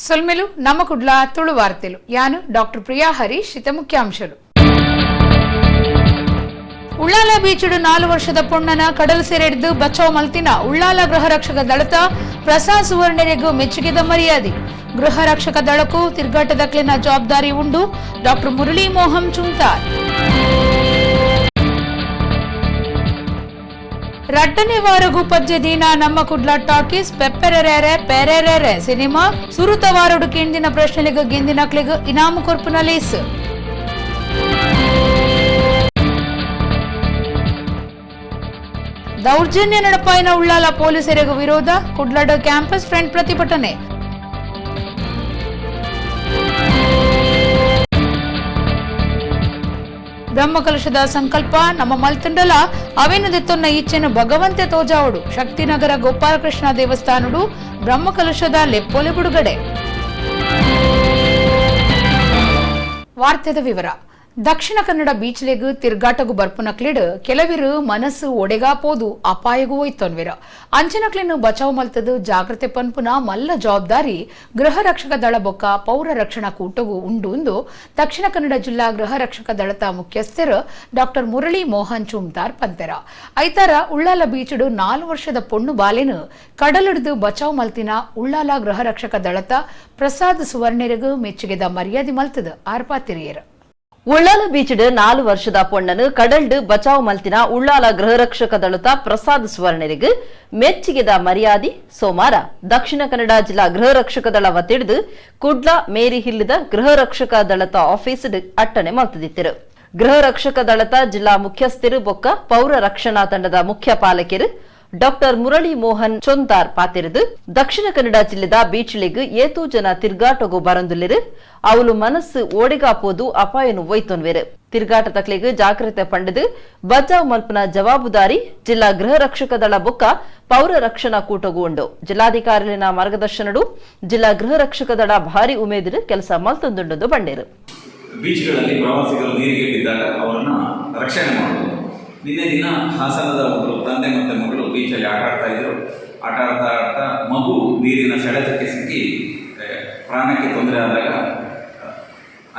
ಸೊಲ್ಮೆಲು ನಮ್ಮ ಕುಡ್ಲ ತುಳು ವಾರ್ತೆಲು. ಯಾನು ಡಾಕ್ಟರ್ ಪ್ರಿಯಾ ಹರೀಶ್. ಇತ ಮುಖ್ಯಾಂಶಲು. ಉಳ್ಳಾಲ ಬೀಚುಡು 4 ವರ್ಷದ ಪೊಣ್ಣನ ಕಡಲು ಸೆರೆಡ್ದು ಬಚಾವ್ ಮಲ್ತಿನ ಉಳ್ಳಾಲ ಗೃಹ ರಕ್ಷಕ ದಳತ ಪ್ರಸಾದ್ ಸುವರ್ಣರಿಗೂ ಮೆಚ್ಚುಗೆದ ಮರ್ಯಾದೆ. ಗೃಹ ರಕ್ಷಕ ದಳಕ್ಕೂ ತಿರ್ಗಾಟದಕ್ಲಿನ ಜವಾಬ್ದಾರಿ ಉಂಡು. ಡಾಕ್ಟರ್ ಮುರಳಿ ಮೋಹನ್ ಚುಂತಾರ್. ರಡ್ಡನೇ ವಾರಗೂ ಪಜ್ಜೆ ದಿನ ನಮ್ಮ ಕುಡ್ಲ ಟಾಕೀಸ್ ಪೆಪ್ಪೆರೆರೆ ಪೆರೆರೆರೆ ಸಿನಿಮಾ ಸುರುತ ವಾರಡು ಕೇಂದಿನ ಪ್ರಶ್ನೆಲಿಗ ಗೆಂದಿನಕ್ಲಿಗ ಇನಾಮು ಕೊರ್ಪುನ ಲೇಸ್. ದೌರ್ಜನ್ಯ ನಡಪಾಯಿನ ಉಳ್ಳಾಲ ಪೊಲೀಸರಿಗೂ ವಿರೋಧ. ಕುಡ್ಲಡ್ ಕ್ಯಾಂಪಸ್ ಫ್ರಂಟ್ ಪ್ರತಿಭಟನೆ. ಬ್ರಹ್ಮಕಲಶದ ಸಂಕಲ್ಪ ನಮ್ಮ ಮಲ್ತಂಡಲ ಅವೇನದೆತ್ತೊನ್ನ ಈಚೆನು ಭಗವಂತೆ ತೋಜಾವುಡು. ಶಕ್ತಿನಗರ ಗೋಪಾಲಕೃಷ್ಣ ದೇವಸ್ಥಾನಡು ಬ್ರಹ್ಮಕಲಶದ ಲೆಪ್ಪೋಲೆ ಬಿಡುಗಡೆ. ವಾರ್ತೆದ ವಿವರ. ದಕ್ಷಿಣ ಕನ್ನಡ ಬೀಚ್ಲೆಗ್ ತಿರ್ಗಾಟಗು ಬರ್ಪುನಕ್ಲೆಡ್ ಕೆಲವಿರು ಮನಸ್ಸು ಒಡೆಗಾ ಪೋದು ಅಪಾಯಗೂ ಒಯ್ತೊನ್ವಿರ. ಅಂಚಿನಕ್ಲೆನ್ ಬಚಾವ್ ಮಲ್ತದು ಜಾಗ್ರತೆ ಪನ್ಪುನ ಮಲ್ಲ ಜವಾಬ್ದಾರಿ ಗೃಹ ರಕ್ಷಕ ದಳ ಬೊಕ್ಕ ಪೌರ ರಕ್ಷಣಾ ಕೂಟಗೂ ಉಂಡು ಎಂದು ದಕ್ಷಿಣ ಕನ್ನಡ ಜಿಲ್ಲಾ ಗೃಹ ರಕ್ಷಕ ದಳದ ಮುಖ್ಯಸ್ಥರು ಡಾಕ್ಟರ್ ಮುರಳಿ ಮೋಹನ್ ಚುಮ್ತಾರ್ ಪಂತೆರ. ಐತಾರ ಉಳ್ಳಾಲ ಬೀಚುಡು 4 ವರ್ಷದ ಪೊಣ್ಣು ಬಾಲೆನು ಕಡಲಿಡಿದು ಬಚಾವ್ ಮಲ್ತಿನ ಉಳ್ಳಾಲ ಗೃಹ ರಕ್ಷಕ ದಳದ ಪ್ರಸಾದ್ ಸುವರ್ಣರಿಗೂ ಮೆಚ್ಚುಗೆದ ಮರ್ಯಾದೆ ಮಲ್ತದು ಆರ್ಪಾತಿರಿಯರು. ಉಳ್ಳಾಲ ಬೀಚ್ಡ್ 4 ವರ್ಷದ ಪೊಣ್ಣನು ಕಡಲ್ಡ್ ಬಚಾವ್ ಮಲ್ತಿನ ಉಳ್ಳಾಲ ಗೃಹರಕ್ಷಕ ದಳತ ಪ್ರಸಾದ್ ಸುವರ್ಣರಿಗೆ ಮೆಚ್ಚುಗೆದ ಮರ್ಯಾದೆ ಸೋಮವಾರ ದಕ್ಷಿಣ ಕನ್ನಡ ಜಿಲ್ಲಾ ಗೃಹರಕ್ಷಕ ದಳ ವತಿಡ್ದು ಕುಡ್ಲ ಮೇರಿ ಹಿಲ್ಲದ ಗೃಹರಕ್ಷಕ ದಳತ ಆಫೀಸ್ ಅಟ್ಟಣೆ ಮಲ್ತದಿತ್ತಿರು. ಗೃಹರಕ್ಷಕ ದಳತ ಜಿಲ್ಲಾ ಮುಖ್ಯಸ್ಥರು ಬೊಕ್ಕ ಪೌರ ರಕ್ಷಣಾ ತಂಡದ ಮುಖ್ಯ ಪಾಲಕರು ಡಾಕ್ಟರ್ ಮುರಳಿ ಮೋಹನ್ ಚೊಂದಾರ್ ಪಾತಿರಿದು ದಕ್ಷಿಣ ಕನ್ನಡ ಜಿಲ್ಲೆದ ಬೀಚ್ಲೆಗ್ ಏತೋ ಜನ ತಿರ್ಗಾಟಗು ಬರಂದುಲ್ಲೆರು. ಅವಲು ಮನಸ್ಸು ಓಡಿಗಾ ಪೋದು ಅಪಾಯನು ಒಯ್ತೊನ್ವೆರು. ತಿರ್ಗಾಟ ತಕ್ಲೆಗ್ ಜಾಗ್ರತೆ ಪಂಡದು ಬಚಾವ್ ಮಲ್ಪನ ಜವಾಬುದಾರಿ ಜಿಲ್ಲಾ ಗೃಹ ರಕ್ಷಕ ದಳ ಬೊಕ್ಕ ಪೌರ ರಕ್ಷಣಾ ಕೂಟಗೂ ಉಂಡು. ಜಿಲ್ಲಾಧಿಕಾರಿಗಳ ಮಾರ್ಗದರ್ಶನಡು ಜಿಲ್ಲಾ ಗೃಹ ರಕ್ಷಕ ದಳ ಭಾರಿ ಉಮೇದಿರು ಕೆಲಸ ಮಲ್ತೊಂದುಂಡು ಬಂಡೇರು. ಬೀಚ್ಗಳಲ್ಲಿ ಪ್ರವಾಸಿಗರು ನೀರಿಗೆ ಬಿದ್ದಾಗ ಅವರನ್ನ ರಕ್ಷಣೆ ಮಾಡುವುದು. ನಿನ್ನೆ ದಿನ ಹಾಸನದ ಒಬ್ಬರು ತಂದೆ ಮತ್ತು ಮಗಳು ಬೀಚಲ್ಲಿ ಆಟ ಆಡ್ತಾ ಇದ್ದರು. ಆಟ ಆಡ್ತಾ ಆಡ್ತಾ ಮಗು ನೀರಿನ ಸೆಳೆತಕ್ಕೆ ಸಿಕ್ಕಿ ಪ್ರಾಣಕ್ಕೆ ತೊಂದರೆ ಆದಾಗ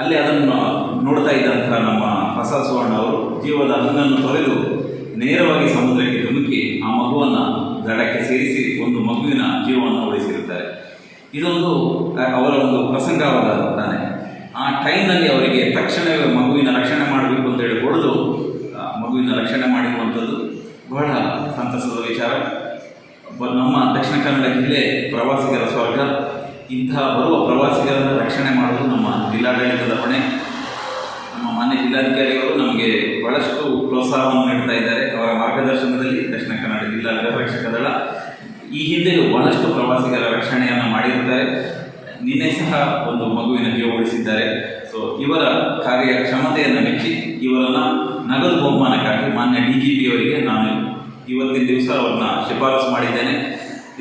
ಅಲ್ಲಿ ಅದನ್ನು ನೋಡ್ತಾ ಇದ್ದಂತಹ ನಮ್ಮ ಪ್ರಸಾದ್ ಸುವರ್ಣ ಅವರು ಜೀವದ ಹಂಗನ್ನು ತೊರೆದು ನೇರವಾಗಿ ಸಮುದ್ರಕ್ಕೆ ಧುಮುಕಿ ಆ ಮಗುವನ್ನು ದಡಕ್ಕೆ ಸೇರಿಸಿ ಒಂದು ಮಗುವಿನ ಜೀವವನ್ನು ಉಳಿಸಿರುತ್ತಾರೆ. ಇದೊಂದು ಅವರ ಒಂದು ಪ್ರಸಂಗವಾದ ತಾನೆ. ಆ ಟೈಮ್ನಲ್ಲಿ ಅವರಿಗೆ ತಕ್ಷಣವೇ ಮಗುವಿನ ರಕ್ಷಣೆ ಮಾಡಬೇಕು ಅಂತೇಳಿ ಹೊಡೆದು ಮಗುವಿನ ರಕ್ಷಣೆ ಮಾಡಿರುವಂಥದ್ದು ಬಹಳ ಸಂತಸದ ವಿಚಾರ. ನಮ್ಮ ದಕ್ಷಿಣ ಕನ್ನಡ ಜಿಲ್ಲೆ ಪ್ರವಾಸಿಗರ ಸ್ವರ್ಗ. ಇಂತಹ ಬರುವ ಪ್ರವಾಸಿಗರನ್ನು ರಕ್ಷಣೆ ಮಾಡುವುದು ನಮ್ಮ ಜಿಲ್ಲಾಡಳಿತದ ಹೊಣೆ. ನಮ್ಮ ಮಾನ್ಯ ಜಿಲ್ಲಾಧಿಕಾರಿಯವರು ನಮಗೆ ಬಹಳಷ್ಟು ಪ್ರೋತ್ಸಾಹವನ್ನು ನೀಡ್ತಾ ಇದ್ದಾರೆ. ಅವರ ಮಾರ್ಗದರ್ಶನದಲ್ಲಿ ದಕ್ಷಿಣ ಕನ್ನಡ ಜಿಲ್ಲಾ ಗೃಹ ರಕ್ಷಕ ದಳ ಈ ಹಿಂದೆಯೂ ಬಹಳಷ್ಟು ಪ್ರವಾಸಿಗರ ರಕ್ಷಣೆಯನ್ನು ಮಾಡಿರುತ್ತಾರೆ. ನಿನ್ನೆ ಸಹ ಒಂದು ಮಗುವಿನ ಜೀವ ಉಳಿಸಿದ್ದಾರೆ. ಸೊ ಇವರ ಕಾರ್ಯಕ್ಷಮತೆಯನ್ನು ಮೆಚ್ಚಿ ಇವರನ್ನು ನಗದು ಬಹುಮಾನಕ್ಕಾಗಿ ಮಾನ್ಯ DGP ಅವರಿಗೆ ನಾನು ಇವತ್ತಿನ ದಿವಸ ಅವರನ್ನ ಶಿಫಾರಸು ಮಾಡಿದ್ದೇನೆ.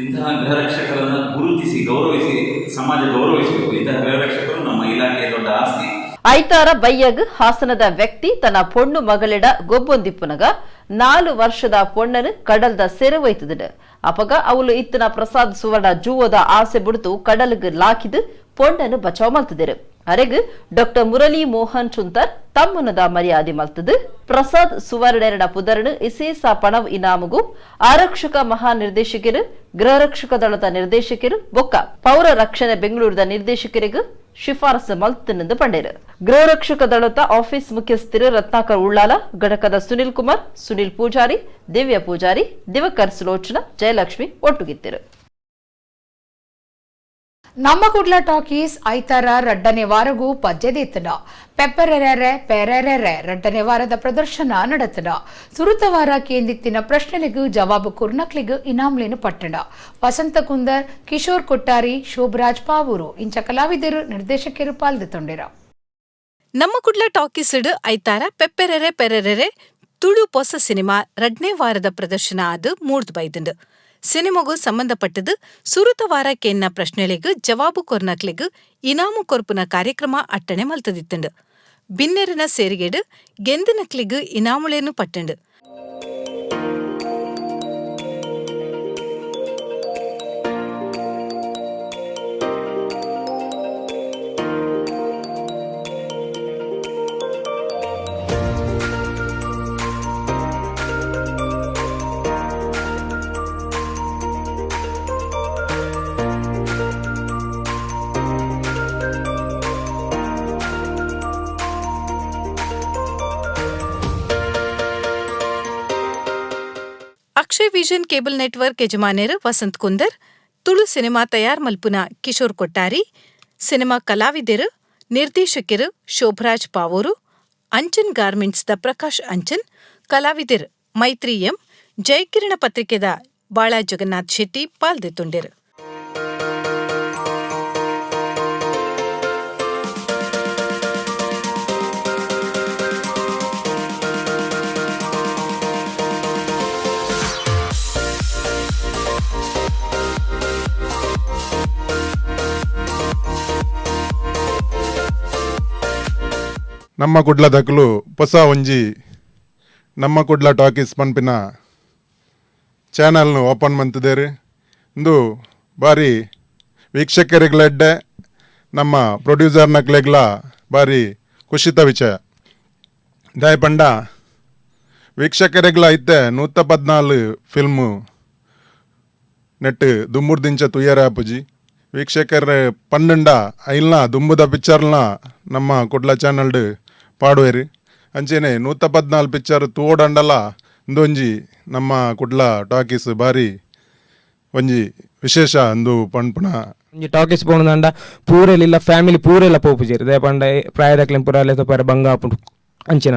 ಇಂತಹ ಗೃಹರಕ್ಷಕರನ್ನು ಗುರುತಿಸಿ ಗೌರವಿಸಿ ಸಮಾಜ ಗೌರವಿಸಬೇಕು. ಇಂತಹ ಗೃಹರಕ್ಷಕರು ನಮ್ಮ ಇಲಾಖೆಯ ದೊಡ್ಡ ಆಸ್ತಿ. ಐತಾರ ಬಯ್ಯಗ್ ಹಾಸನದ ವ್ಯಕ್ತಿ ತನ್ನ ಪೊಣ್ಣು ಮಗಳಿಡ ಗೊಬ್ಬೊಂದಿಪ್ಪುನಗ 4 ವರ್ಷದ ಪೊಣ್ಣನು ಕಡಲ್ದ ಸೆರೆ ಒಯ್ತದ. ಅಪಗ ಅವಳು ಇತ್ತನ ಪ್ರಸಾದ್ ಸುವರ್ಣ ಜೂವದ ಆಸೆ ಬುಡ್ತು ಕಡಲ್ಗ್ ಲಾಕಿದು ಪೊಣ್ಣನು ಬಚಾವ್ ಮಲ್ತದಿರು. ಅರೆಗ್ ಡಾಕ್ಟರ್ ಮುರಳಿ ಮೋಹನ್ ಚುಂತರ್ ತಮ್ಮನದ ಮರ್ಯಾದೆ ಮಲ್ತದು. ಪ್ರಸಾದ್ ಸುವರ್ಣರನ ಪುದರನು ಇಸೇಸ ಪಣವ್ ಇನಾಮುಗು ಆರಕ್ಷಕ ಮಹಾನಿರ್ದೇಶಕರು, ಗೃಹರಕ್ಷಕ ದಳದ ನಿರ್ದೇಶಕರು ಬೊಕ್ಕ ಪೌರ ರಕ್ಷಣೆ ಬೆಂಗಳೂರದ ನಿರ್ದೇಶಕರಿಗೂ ಶಿಫಾರಸು ಮಲ್ತನೆಂದು ಪಂಡೇರು. ಗೃಹರಕ್ಷಕ ದಳದ ಆಫೀಸ್ ಮುಖ್ಯಸ್ಥರು ರತ್ನಾಕರ್ ಉಳ್ಳಾಲ, ಘಟಕದ ಸುನಿಲ್ ಕುಮಾರ್, ಸುನಿಲ್ ಪೂಜಾರಿ, ದಿವ್ಯ ಪೂಜಾರಿ, ದಿವಕರ್ ಸುಲೋಚನಾ, ಜಯಲಕ್ಷ್ಮಿ ಒಟ್ಟುಗಿತ್ತಿರು. ನಮ್ಮ ಕುಡ್ಲ ಟಾಕೀಸ್ ಐತಾರ ರಡ್ಡನೇ ವಾರಗೂ ಪಜ್ಜೆದೇತನ ಪೆಪ್ಪರೆರೆ ಪೆರೆರೆರೆ ರಡ್ಡನೇ ವಾರದ ಪ್ರದರ್ಶನ ನಡೆತನ. ಸುರುತ ವಾರ ಕೇಂದಿತ್ತಿನ ಪ್ರಶ್ನೆಲಿಗೂ ಜವಾಬು ಕುರ್ನಕ್ಲಿಗೂ ಇನಾಮ್ಲೇನು ಪಟ್ಟಣ. ವಸಂತ ಕುಂದರ್, ಕಿಶೋರ್ ಕೊಟ್ಟಾರಿ, ಶೋಭರಾಜ್ ಪಾವೂರು ಇಂಚ ಕಲಾವಿದರು ನಿರ್ದೇಶಕರು ಪಾಲ್ದೆ ತೊಂಡಿರ. ನಮ್ಮ ಕುಡ್ಲ ಟಾಕೀಸ್ ಐತಾರ ಪೆಪ್ಪೆರೆರೆ ಪೆರೆರೆರೆ ತುಳು ಪೊಸ ಸಿನಿಮಾ ರಡ್ನೇ ವಾರದ ಪ್ರದರ್ಶನ ಆದ್ ಮೂಡ್ದು ಬೈದುಂಡು. ಸಿನಿಮಾಗೂ ಸಂಬಂಧಪಟ್ಟದು ಸುರುತ ವಾರ ಕೇನ್ನ ಪ್ರಶ್ನೆಲೆಗ್ ಜವಾಬು ಕೊರ್ನಕ್ಲೆಗ್ ಇನಾಮು ಕೊರ್ಪುನ ಕಾರ್ಯಕ್ರಮ ಅಟ್ಟಣೆ ಮಲ್ತದಿತ್ತುಂಡು. ಬಿನ್ನೆರನ ಸೇರಿಗೆಡ್ ಗೆಂದಿನಕ್ಲೆಗ್ ಇನಾಮುಳೇನು ಪಟ್ಟಂಡು. Victory vision cable network ಯಜಮಾನೆರ್ Vasanth Kunder, Tulu cinema ತಯಾರ್ ಮಲ್ಪುನ ಕಿಶೋರ್ ಕೊಟ್ಟಾರಿ, ಸಿನಿಮಾ ಕಲಾವಿದೆರ್, ನಿರ್ದೇಶಕೆರ್ ಶೋಭರಾಜ್ ಪಾವೂರು, ಅಂಚನ್ ಗಾರ್ಮೆಂಟ್ಸ್ ದ ಪ್ರಕಾಶ್ ಅಂಚನ್, ಕಲಾವಿದೆರ್ ಮೈತ್ರಿ ಎಂ, ಜಯಕಿರಣ ಪತ್ರಿಕೆದ ಬಾಳಾ ಜಗನ್ನಾಥ್ ಶೆಟ್ಟಿ ಪಾಲ್ದೆತ್ತೊಂಡೆರ್. ನಮ್ಮ ಕುಡ್ಲದಕುಲು ಹೊಸ ಒಂಜಿ ನಮ್ಮ ಕುಡ್ಲ ಟಾಕೀಸ್ ಪನ್ಪಿನ ಚಾನಲ್ನು ಓಪನ್ ಮಂತಿದ್ದೇರು. ಇಂದು ಬಾರಿ ವೀಕ್ಷಕರಿಗ್ಲೆಡ್ಡೆ ನಮ್ಮ ಪ್ರೊಡ್ಯೂಸರ್ನಕ್ಲೆಗ್ಲ ಬಾರಿ ಖುಷಿತ ವಿಷಯ. ದಾಯ ಪಂಡ ವೀಕ್ಷಕರಿಗ್ಲ ಇತ್ತೆ 114 ಫಿಲ್ಮು ನೆಟ್ ದುಂಬುರ್ದಿಂಚ ತುಯ್ಯರ ಆಪುಜಿ. ವೀಕ್ಷಕರ ಪನ್ನಂಡ ಐಲ್ನ ದುಂಬುದ ಪಿಕ್ಚರ್ನ ನಮ್ಮ ಕುಡ್ಲ ಚಾನಲ್ಡ್ ಪಾಡುವೆರು. ಅಂಚೆನೆ 114 ಪಿಕ್ಚರ್ ತೂವೊಡಂಡಲ ಇಂದೊಂಜಿ ನಮ್ಮ ಕುಡ್ಲ ಟಾಕೀಸ್ ಬಾರಿ ಒಂಜಿ ವಿಶೇಷ ಅಂದು ಪನ್ಪುನ. ಒಂಜಿ ಟಾಕೀಸ್ ಪೋಣುದಂಡ ಪೂರೆಲಿಲ್ಲ ಫ್ಯಾಮಿಲಿ ಪೂರೆಲ್ಲ ಪೋಪುಜೆರ್. ದಾಯೆ ಪಂಡ ಪ್ರಾಯದಕ್ಲೆನ್ ಪೂರ ಅಲ್ಲೆ ತೂಪರೆ ಬಂಗ ಆಪುಂಡು ಅಂಚಿನ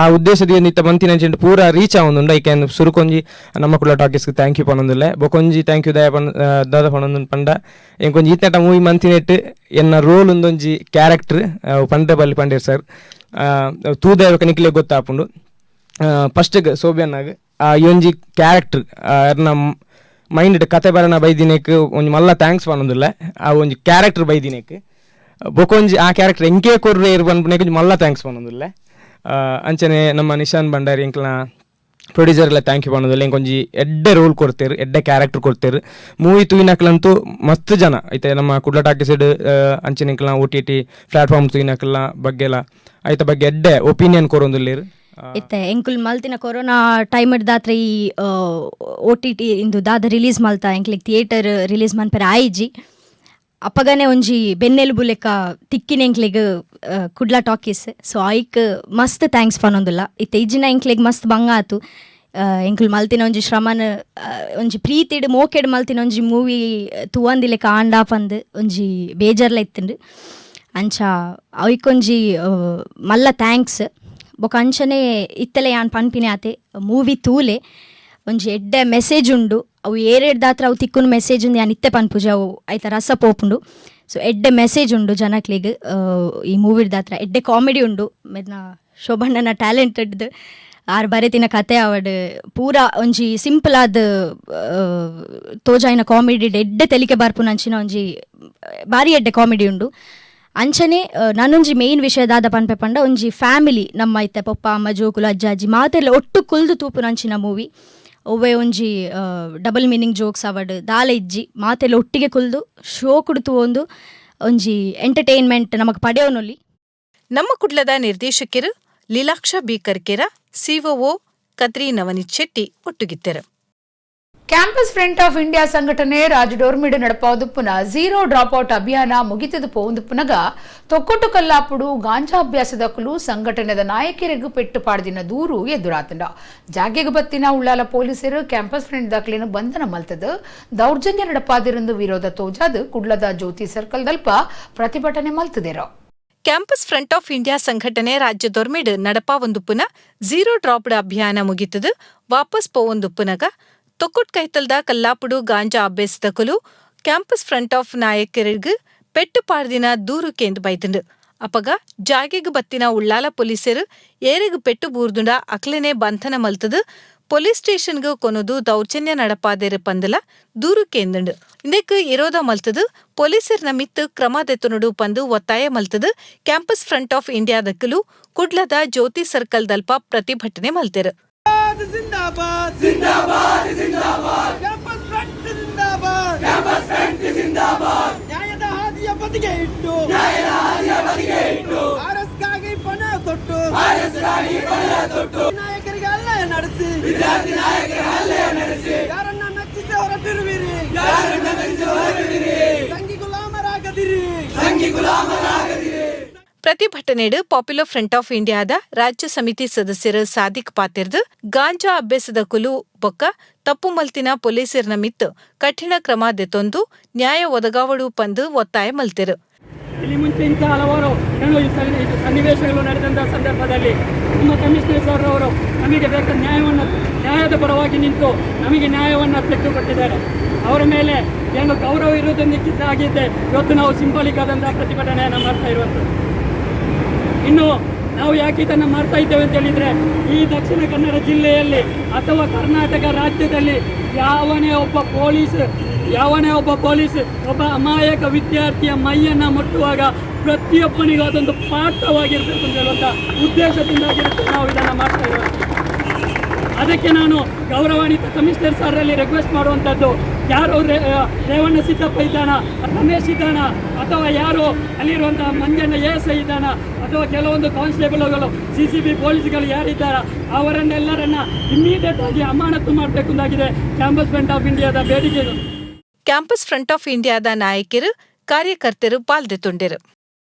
ಆ ಉದ್ದೇಶದ ಇತ್ತ ಮಂತಿನ ಅಂಚಿನ ಪೂರ ರೀಚ್ ಆವೊಂದುಂಡು. ಐಕೆ ಸುರುಕೊಂಜಿ ನಮ್ಮ Kudla ಟಾಕೀಸ್ಗೆ thank you ಪನೊಂದುಲ್ಲೆ. ಬೊಕೊಂಜಿ thank you ದಾಯ ಪನ್ ದಾದ ಪನೊಂದು ಪಂಡ ಎಂಕೊಂಜಿ ಈತನಟ ಮೂವಿ ಮಂತಿನೆಟ್ ಎನ್ನ ರೋಲ್ ಒಂದೊಂಜಿ ಕ್ಯಾರೆಕ್ಟರ್ ಪಂಡೆ ಬಲ್ಲಿ ಪಂಡೇರ್ ಸರ್ ತೂದೇವಕ ನಿಕ್ಲೆ ಗೊತ್ತಾಪುಂಡು. ಫಸ್ಟ್ಗೆ ಸೋಬ್ಯನ್ನಾಗ ಈ ಒಂಜಿ ಕ್ಯಾರೆಕ್ಟರ್ ಎರ್ನ ಮೈಂಡ್ ಕತೆ ಬರಣ ಬೈದಿನೇಕ್ ಒಂಜಿ ಮಲ್ಲ thanks ಪನೊಂದುಲ್ಲೆ. ಆ ಒಂಜಿ ಕ್ಯಾರೆಕ್ಟರ್ ಬೈದಿನೇಕ್ ಬೊಕೊಂಜಿ ಆ ಕ್ಯಾರೆಕ್ಟರ್ ಎಂಕೇ ಕೊರ್ರೆ ಇರ್ ಪನ್ಪುನೇಕ್ ಒಂಜಿ ಮಲ್ಲ thanks ಪನೊಂದುಲ್ಲೆ. ಅಂಚನೆ ನಮ್ಮ ನಿಶಾನ್ ಭಂಡಾರಿ ಎಂಕ್ಲನ ಪ್ರೊಡ್ಯೂಸರ್ ಎಲ್ಲ thank you ಪನೊಂದುಲ್ಲೆ. ಎಂಕೊಂಜಿ ಎಡ್ಡೆ ರೋಲ್ ಕೊಡ್ತೇರು, ಎಡ್ಡೆ ಕ್ಯಾರೆಕ್ಟರ್ ಕೊಡ್ತೇರು. ಮೂವಿ ತೂಯಿನಕ್ಲಂತೂ ಮಸ್ತ್ ಜನ ಐತೆ ನಮ್ಮ ಕುಡ್ಲ ಟಾಕೀಸ್ಡ್ ಅಂಚನೆ ಎಂಕ್ಲನ OTT platform ತೂಯಿನಕ್ಲನ ಬಗ್ಗೆಲ ಐತ ಬಗ್ಗೆ ಎಡ್ಡೆ ಒಪಿನಿಯನ್ ಕೊರೊಂದುಲ್ಲೇರು. ಇತ್ತೆ ಎಂಕುಲ್ ಮಲ್ತಿನ ಕೊರೋನಾ ಟೈಮ್ ದಾತ್ರ ಈ OTT ಇಂದು ದಾದ ರಿಲೀಸ್ ಮಲ್ತ ಎಂಕ್ಲಿಗ್ ಥಿಯೇಟರ್ ರಿಲೀಸ್ ಮನ್ಪೆರೆ ಆಯಿಜಿ. ಅಪ್ಪಗನೆ ಒಂಜಿ ಬೆನ್ನೆಲುಬು ಲೆಕ್ಕ ತಿಕ್ಕಿನ ಎಂಕ್ಲೆಗ್ ಕುಡ್ಲ ಟಾಕೀಸ್. ಸೊ ಐಕ್ ಮಸ್ತ್ thanks ಪನೊಂದುಲ್ಲ. ಇತ್ತೆ ಇಜ್ಜಿನ ಎಂಕ್ಲೆಗ್ ಮಸ್ತ್ ಬಂಗ ಆತು. ಎಂಕುಲ್ ಮಲ್ತಿನ ಒಂಜಿ ಶ್ರಮನ ಒಂಜಿ ಪ್ರೀತಿಡ್ ಮೋಕೆಡ್ ಮಲ್ತಿನ ಒಂಜಿ ಮೂವಿ ತೂವಂದಿ ಲೆಕ್ಕ ಆಂಡ ಪಂದ್ ಒಂಜಿ ಬೇಜಾರ್ಲ ಇತ್ತುಂಡು. ಅಂಚ ಐಕೊಂಜಿ ಮಲ್ಲ thanks. ಬೊಕ ಅಂಚನೆ ಇತ್ತಲೆ ಯಾನ್ ಪನ್ಪಿನ ಆತೆ ಮೂವಿ ತೂಲೆ ಒಂಜಿ ಎಡ್ಡೆ ಮೆಸೇಜ್ ಉಂಡು. ಅವು ಏರೇಡ್ ದಾತ್ರ ಅವು ತಿಕ್ಕುನ ಮೆಸೇಜ್ ಉಂದು ಯಾನ್ ಇತ್ತೆ ಪನ್ಪುಜಿ, ಅವು ಐತ ರಸ ಪೋಪುಂಡು. ಸೊ ಎಡ್ಡೆ ಮೆಸೇಜ್ ಉಂಡು ಜನಕ್ಲೆಗ್ ಈ ಮೂವಿಡ್ ದಾತ್ರ. ಎಡ್ಡೆ ಕಾಮಿಡಿ ಉಂಡು. ಮೆರ್ನ ಶೋಭಣ್ಣನ ಟ್ಯಾಲೆಂಟೆಡ್ ಆರ್ ಬರೆತಿನ ಕತೆ ಅವಡ್ ಪೂರ ಒಂಜಿ ಸಿಂಪಲ್ ಆದ್ ತೋಜಾಯಿನ ಕಾಮಿಡಿ ಎಡ್ಡೆ ತೆಲಿಕೆ ಬರ್ಪುನ ಅಂಚಿನ ಒಂಜಿ ಬಾರಿ ಎಡ್ಡೆ ಕಾಮಿಡಿ ಉಂಡು. ಅಂಚನೆ ನಾನೊಂಜಿ ಮೇನ್ ವಿಷಯ ದಾದ ಪನ್ಪೆ ಪಂಡ ಒಂಜಿ ಫ್ಯಾಮಿಲಿ ನಮ್ಮ ಇತ್ತೆ ಪೊಪ್ಪ ಅಮ್ಮ ಜೋಕುಲು ಅಜ್ಜ ಅಜ್ಜಿ ಮಾತೆಲ್ಲ ಒಟ್ಟು ಕುಲ್ದು ತೂಪುನ ಅಂಚಿನ ಮೂವಿ. ಒವ್ವೆ ಒಂಜಿ double meaning jokes ಅವಡ್ ದಾಲ ಇಜ್ಜಿ, ಮಾತೆಲ್ಲ ಒಟ್ಟಿಗೆ ಕುಲ್ದು ಶೋಕುಡು ತೂವೊಂದು ಒಂಜಿ ಎಂಟರ್ಟೈನ್ಮೆಂಟ್ ನಮಕ್ ಪಡೆಯೋನೊಲಿ. ನಮ್ಮ ಕುಡ್ಲದ ನಿರ್ದೇಶಕರು ಲೀಲಾಕ್ಷ ಬಿ ಕರ್ಕೇರ, ಸಿಒಒ ಕದ್ರಿ ನವನೀತ್ ಶೆಟ್ಟಿ ಒಟ್ಟುಗಿತ್ತರು. Campus front of India ಸಂಘಟನೆ ರಾಜಡೋರ್ಮಿಡ್ ನಡಪಾವುದುಪ್ಪುನ zero drop out ಅಭಿಯಾನ ಮುಗಿತದು ಪೋವುದುಪ್ಪುನಗ ತೊಕ್ಕೊಟ್ಟು ಕಲ್ಲಾಪುಡು ಗಾಂಜಾ ಅಭ್ಯಾಸದಕುಲು ಸಂಘಟನೆದ ನಾಯಕರಿಗೂ ಪೆಟ್ಟು ಪಾಡ್ದಿನ ದೂರು ಎದುರಾತಂಡ. ಜಾಗೆಗೆ ಬತ್ತಿನ ಉಳ್ಳಾಲ ಪೊಲೀಸರು ಕ್ಯಾಂಪಸ್ ಫ್ರಂಟ್ ದಾಖಲೆಯನ್ನು ಬಂಧನ ಮಲ್ತದು ದೌರ್ಜನ್ಯ ನಡಪಾದಿರಂದು ವಿರೋಧ ತೋಜಾದು ಕುಡ್ಲದ ಜ್ಯೋತಿ ಸರ್ಕಲ್ ದಲ್ಪ ಪ್ರತಿಭಟನೆ ಮಲ್ತದಿರೋ. Campus front of India ಸಂಘಟನೆ ರಾಜ್ಯದೊರ್ಮಿಡ್ ನಡಪಾವೊಂದುಪ್ಪುನ ಝೀರೋ ಡ್ರಾಪ್ಡ್ ಅಭಿಯಾನ ಮುಗಿತದು ವಾಪಸ್ ಪೋವೊಂದುಪ್ಪುನಗ ತೊಕ್ಕೊಟ್ ಕೈತಲ್ದ ಕಲ್ಲಾಪುಡು ಗಾಂಜಾ ಅಭ್ಯಾಸದಕುಲು campus front of ನಾಯಕರಿಗೆ ಪೆಟ್ಟು ಪಾಡ್ದಿನ ದೂರು ಕೇಂದ್ ಬೈದುಂಡು. ಅಪಗ ಜಾಗೆಗ್ ಬತ್ತಿನ ಉಳ್ಳಾಲ ಪೊಲೀಸರು ಏರೆಗ್ ಪೆಟ್ಟು ಬೂರ್ದುಂಡ ಅಕ್ಲೆನೆ ಬಂಧನ ಮಲ್ತದು ಪೊಲೀಸ್ ಸ್ಟೇಷನ್ಗ್ ಕೊನೊದು ದೌರ್ಜನ್ಯ ನಡಪಾದೆರು ಪಂದಲ ದೂರು ಕೇಂದುಂಡು. ಇಂದಕ್ಕೆ ಇರೋದ ಮಲ್ತದು ಪೊಲೀಸರ್ನ ಮಿತ್ತು ಕ್ರಮ ದೆತ್ತುನುಡು ಪಂದು ಒತ್ತಾಯ ಮಲ್ತದು campus front of ಇಂಡಿಯಾದಕ್ಕಲು ಕುಡ್ಲದ ಜ್ಯೋತಿ ಸರ್ಕಲ್ ದಲ್ಪ ಪ್ರತಿಭಟನೆ ಮಲ್ತೆರು. ಜಿಂದಾಬಾದ್ ಜಿಂದಾಬಾದ್ ಜಿಂದಾಬಾದ್ ಕ್ಯಾಂಪಸ್ ಫ್ರಂಟ್ ಜಿಂದಾಬಾದ್ ಕ್ಯಾಂಪಸ್ ಫ್ರಂಟ್ ಜಿಂದಾಬಾದ್ ನ್ಯಾಯದ ಹಾದಿಯ ಬದಿಗೆ ಇಟ್ಟು ನ್ಯಾಯದ ಹಾದಿಯ ಬದಿಗೆ ಇಟ್ಟು ಆರ್ಎಸ್ಗಾಗಿ ಪಣ ತೊಟ್ಟು ಆರ್ಎಸ್ಗಾಗಿ ಪಣ ತೊಟ್ಟು ನಾಯಕರಿಗೆ ಹಲ್ಲೆ ನಡೆಸಿ ವಿದ್ಯಾರ್ಥಿ ನಾಯಕರಿಗೆ ಹಲ್ಲೆ ನಡೆಸಿ ಯಾರನ್ನ ಮೆಚ್ಚಿಸಿ ಹೊರಟಿರುವಿರಿ ಯಾರನ್ನ ಮೆಚ್ಚಿಸಿ ಹೊರಟಿರುವಿರಿ ಸಂಘಿ ಗುಲಾಮರಾಗದಿರಿ ಸಂಘಿ ಗುಲಾಮರಾಗದಿರಿ. ಪ್ರತಿಭಟನೆಡ್ ಪಾಪ್ಯುಲರ್ ಫ್ರಂಟ್ ಆಫ್ ಇಂಡಿಯಾದ ರಾಜ್ಯ ಸಮಿತಿ ಸದಸ್ಯರು ಸಾದಿಕ್ ಪಾತೆರ್ದ್, ಗಾಂಜಾ ಅಭ್ಯಾಸದ ಕುಲು ಬೊಕ್ಕ ತಪ್ಪು ಮಲ್ತಿನ ಪೊಲೀಸರ್ನ ಮಿತ್ತ್ ಕಠಿಣ ಕ್ರಮ ದೆತೊಂದು ನ್ಯಾಯ ಒದಗಾವಡು ಪಂದ್ ಒತ್ತಾಯ ಮಲ್ತೆರು. ಇಲ್ಲಿ ಮುಂಚೆ ಇಂಥ ಹಲವಾರು ಏನು ಈ ಇದು ಸನ್ನಿವೇಶಗಳು ನಡೆದಂಥ ಸಂದರ್ಭದಲ್ಲಿ ನಮ್ಮ ಕಮಿಷನರ್ ಸರ್ ಅವರು ನಮಗೆ ಬೇಕಾದ ನ್ಯಾಯವನ್ನು, ನ್ಯಾಯದ ಪರವಾಗಿ ನಿಂತು ನಮಗೆ ನ್ಯಾಯವನ್ನು ತೆಗೆದುಕೊಟ್ಟಿದ್ದಾರೆ. ಅವರ ಮೇಲೆ ಏನು ಗೌರವ ಇರುವುದಕ್ಕಿದ್ದಾಗಿದ್ದೆ ಇವತ್ತು ನಾವು ಸಿಂಬಾಲಿಕ್ ಆದಂಥ ಪ್ರತಿಭಟನೆಯನ್ನು ಮಾಡ್ತಾ ಇರುವಂಥದ್ದು. ಇನ್ನು ನಾವು ಯಾಕೆ ಇದನ್ನು ಮಾಡ್ತಾ ಇದ್ದೇವೆ ಅಂತ ಹೇಳಿದರೆ, ಈ ದಕ್ಷಿಣ ಕನ್ನಡ ಜಿಲ್ಲೆಯಲ್ಲಿ ಅಥವಾ ಕರ್ನಾಟಕ ರಾಜ್ಯದಲ್ಲಿ ಯಾವನೇ ಒಬ್ಬ ಪೊಲೀಸ್ ಒಬ್ಬ ಅಮಾಯಕ ವಿದ್ಯಾರ್ಥಿಯ ಮೈಯನ್ನು ಮುಟ್ಟುವಾಗ ಪ್ರತಿಯೊಬ್ಬನಿಗೂ ಅದೊಂದು ಪಾಠವಾಗಿರಬೇಕು ಅಂತ ಹೇಳುವಂಥ ಉದ್ದೇಶದಿಂದಾಗಿರುತ್ತೆ ನಾವು ಇದನ್ನು ಮಾಡ್ತಾ ಇರೋದು. ಅದಕ್ಕೆ ನಾನು ಗೌರವಾನ್ವಿತ ಕಮಿಷನರ್ ಸರ್ರಲ್ಲಿ ರಿಕ್ವೆಸ್ಟ್ ಮಾಡುವಂಥದ್ದು, ಯಾರು ರೇವಣ್ಣ ಸಿದ್ದಪ್ಪ ಇದ್ದಾನ, ರಮೇಶ್ ಇದ್ದಾನ, ಅಥವಾ ಯಾರು ಅಲ್ಲಿರುವಂಥ ಮಂಜಣ್ಣ ಎಎಸ್ಐ ಇದ್ದಾನ, ಅಥವಾ ಕೆಲವೊಂದು ಕಾನ್ಸ್ಟೇಬಲ್ಗಳು, ಸಿಸಿಬಿ ಪೊಲೀಸ್ಗಳು ಯಾರಿದ್ದಾರ, ಅವರನ್ನೆಲ್ಲರನ್ನ ಇಮ್ಮಿಡಿಯೇಟ್ ಆಗಿ ಅಮಾನತು ಮಾಡಬೇಕು ಅಂತಾಗಿದೆ ಕ್ಯಾಂಪಸ್ ಫ್ರಂಟ್ ಆಫ್ ಇಂಡಿಯಾದ ಬೇಡಿಕೆಗಳು. ಕ್ಯಾಂಪಸ್ ಫ್ರಂಟ್ ಆಫ್ ಇಂಡಿಯಾದ ನಾಯಕರು, ಕಾರ್ಯಕರ್ತರು ಪಾಲ್ದೆತೊಂಡೆರು.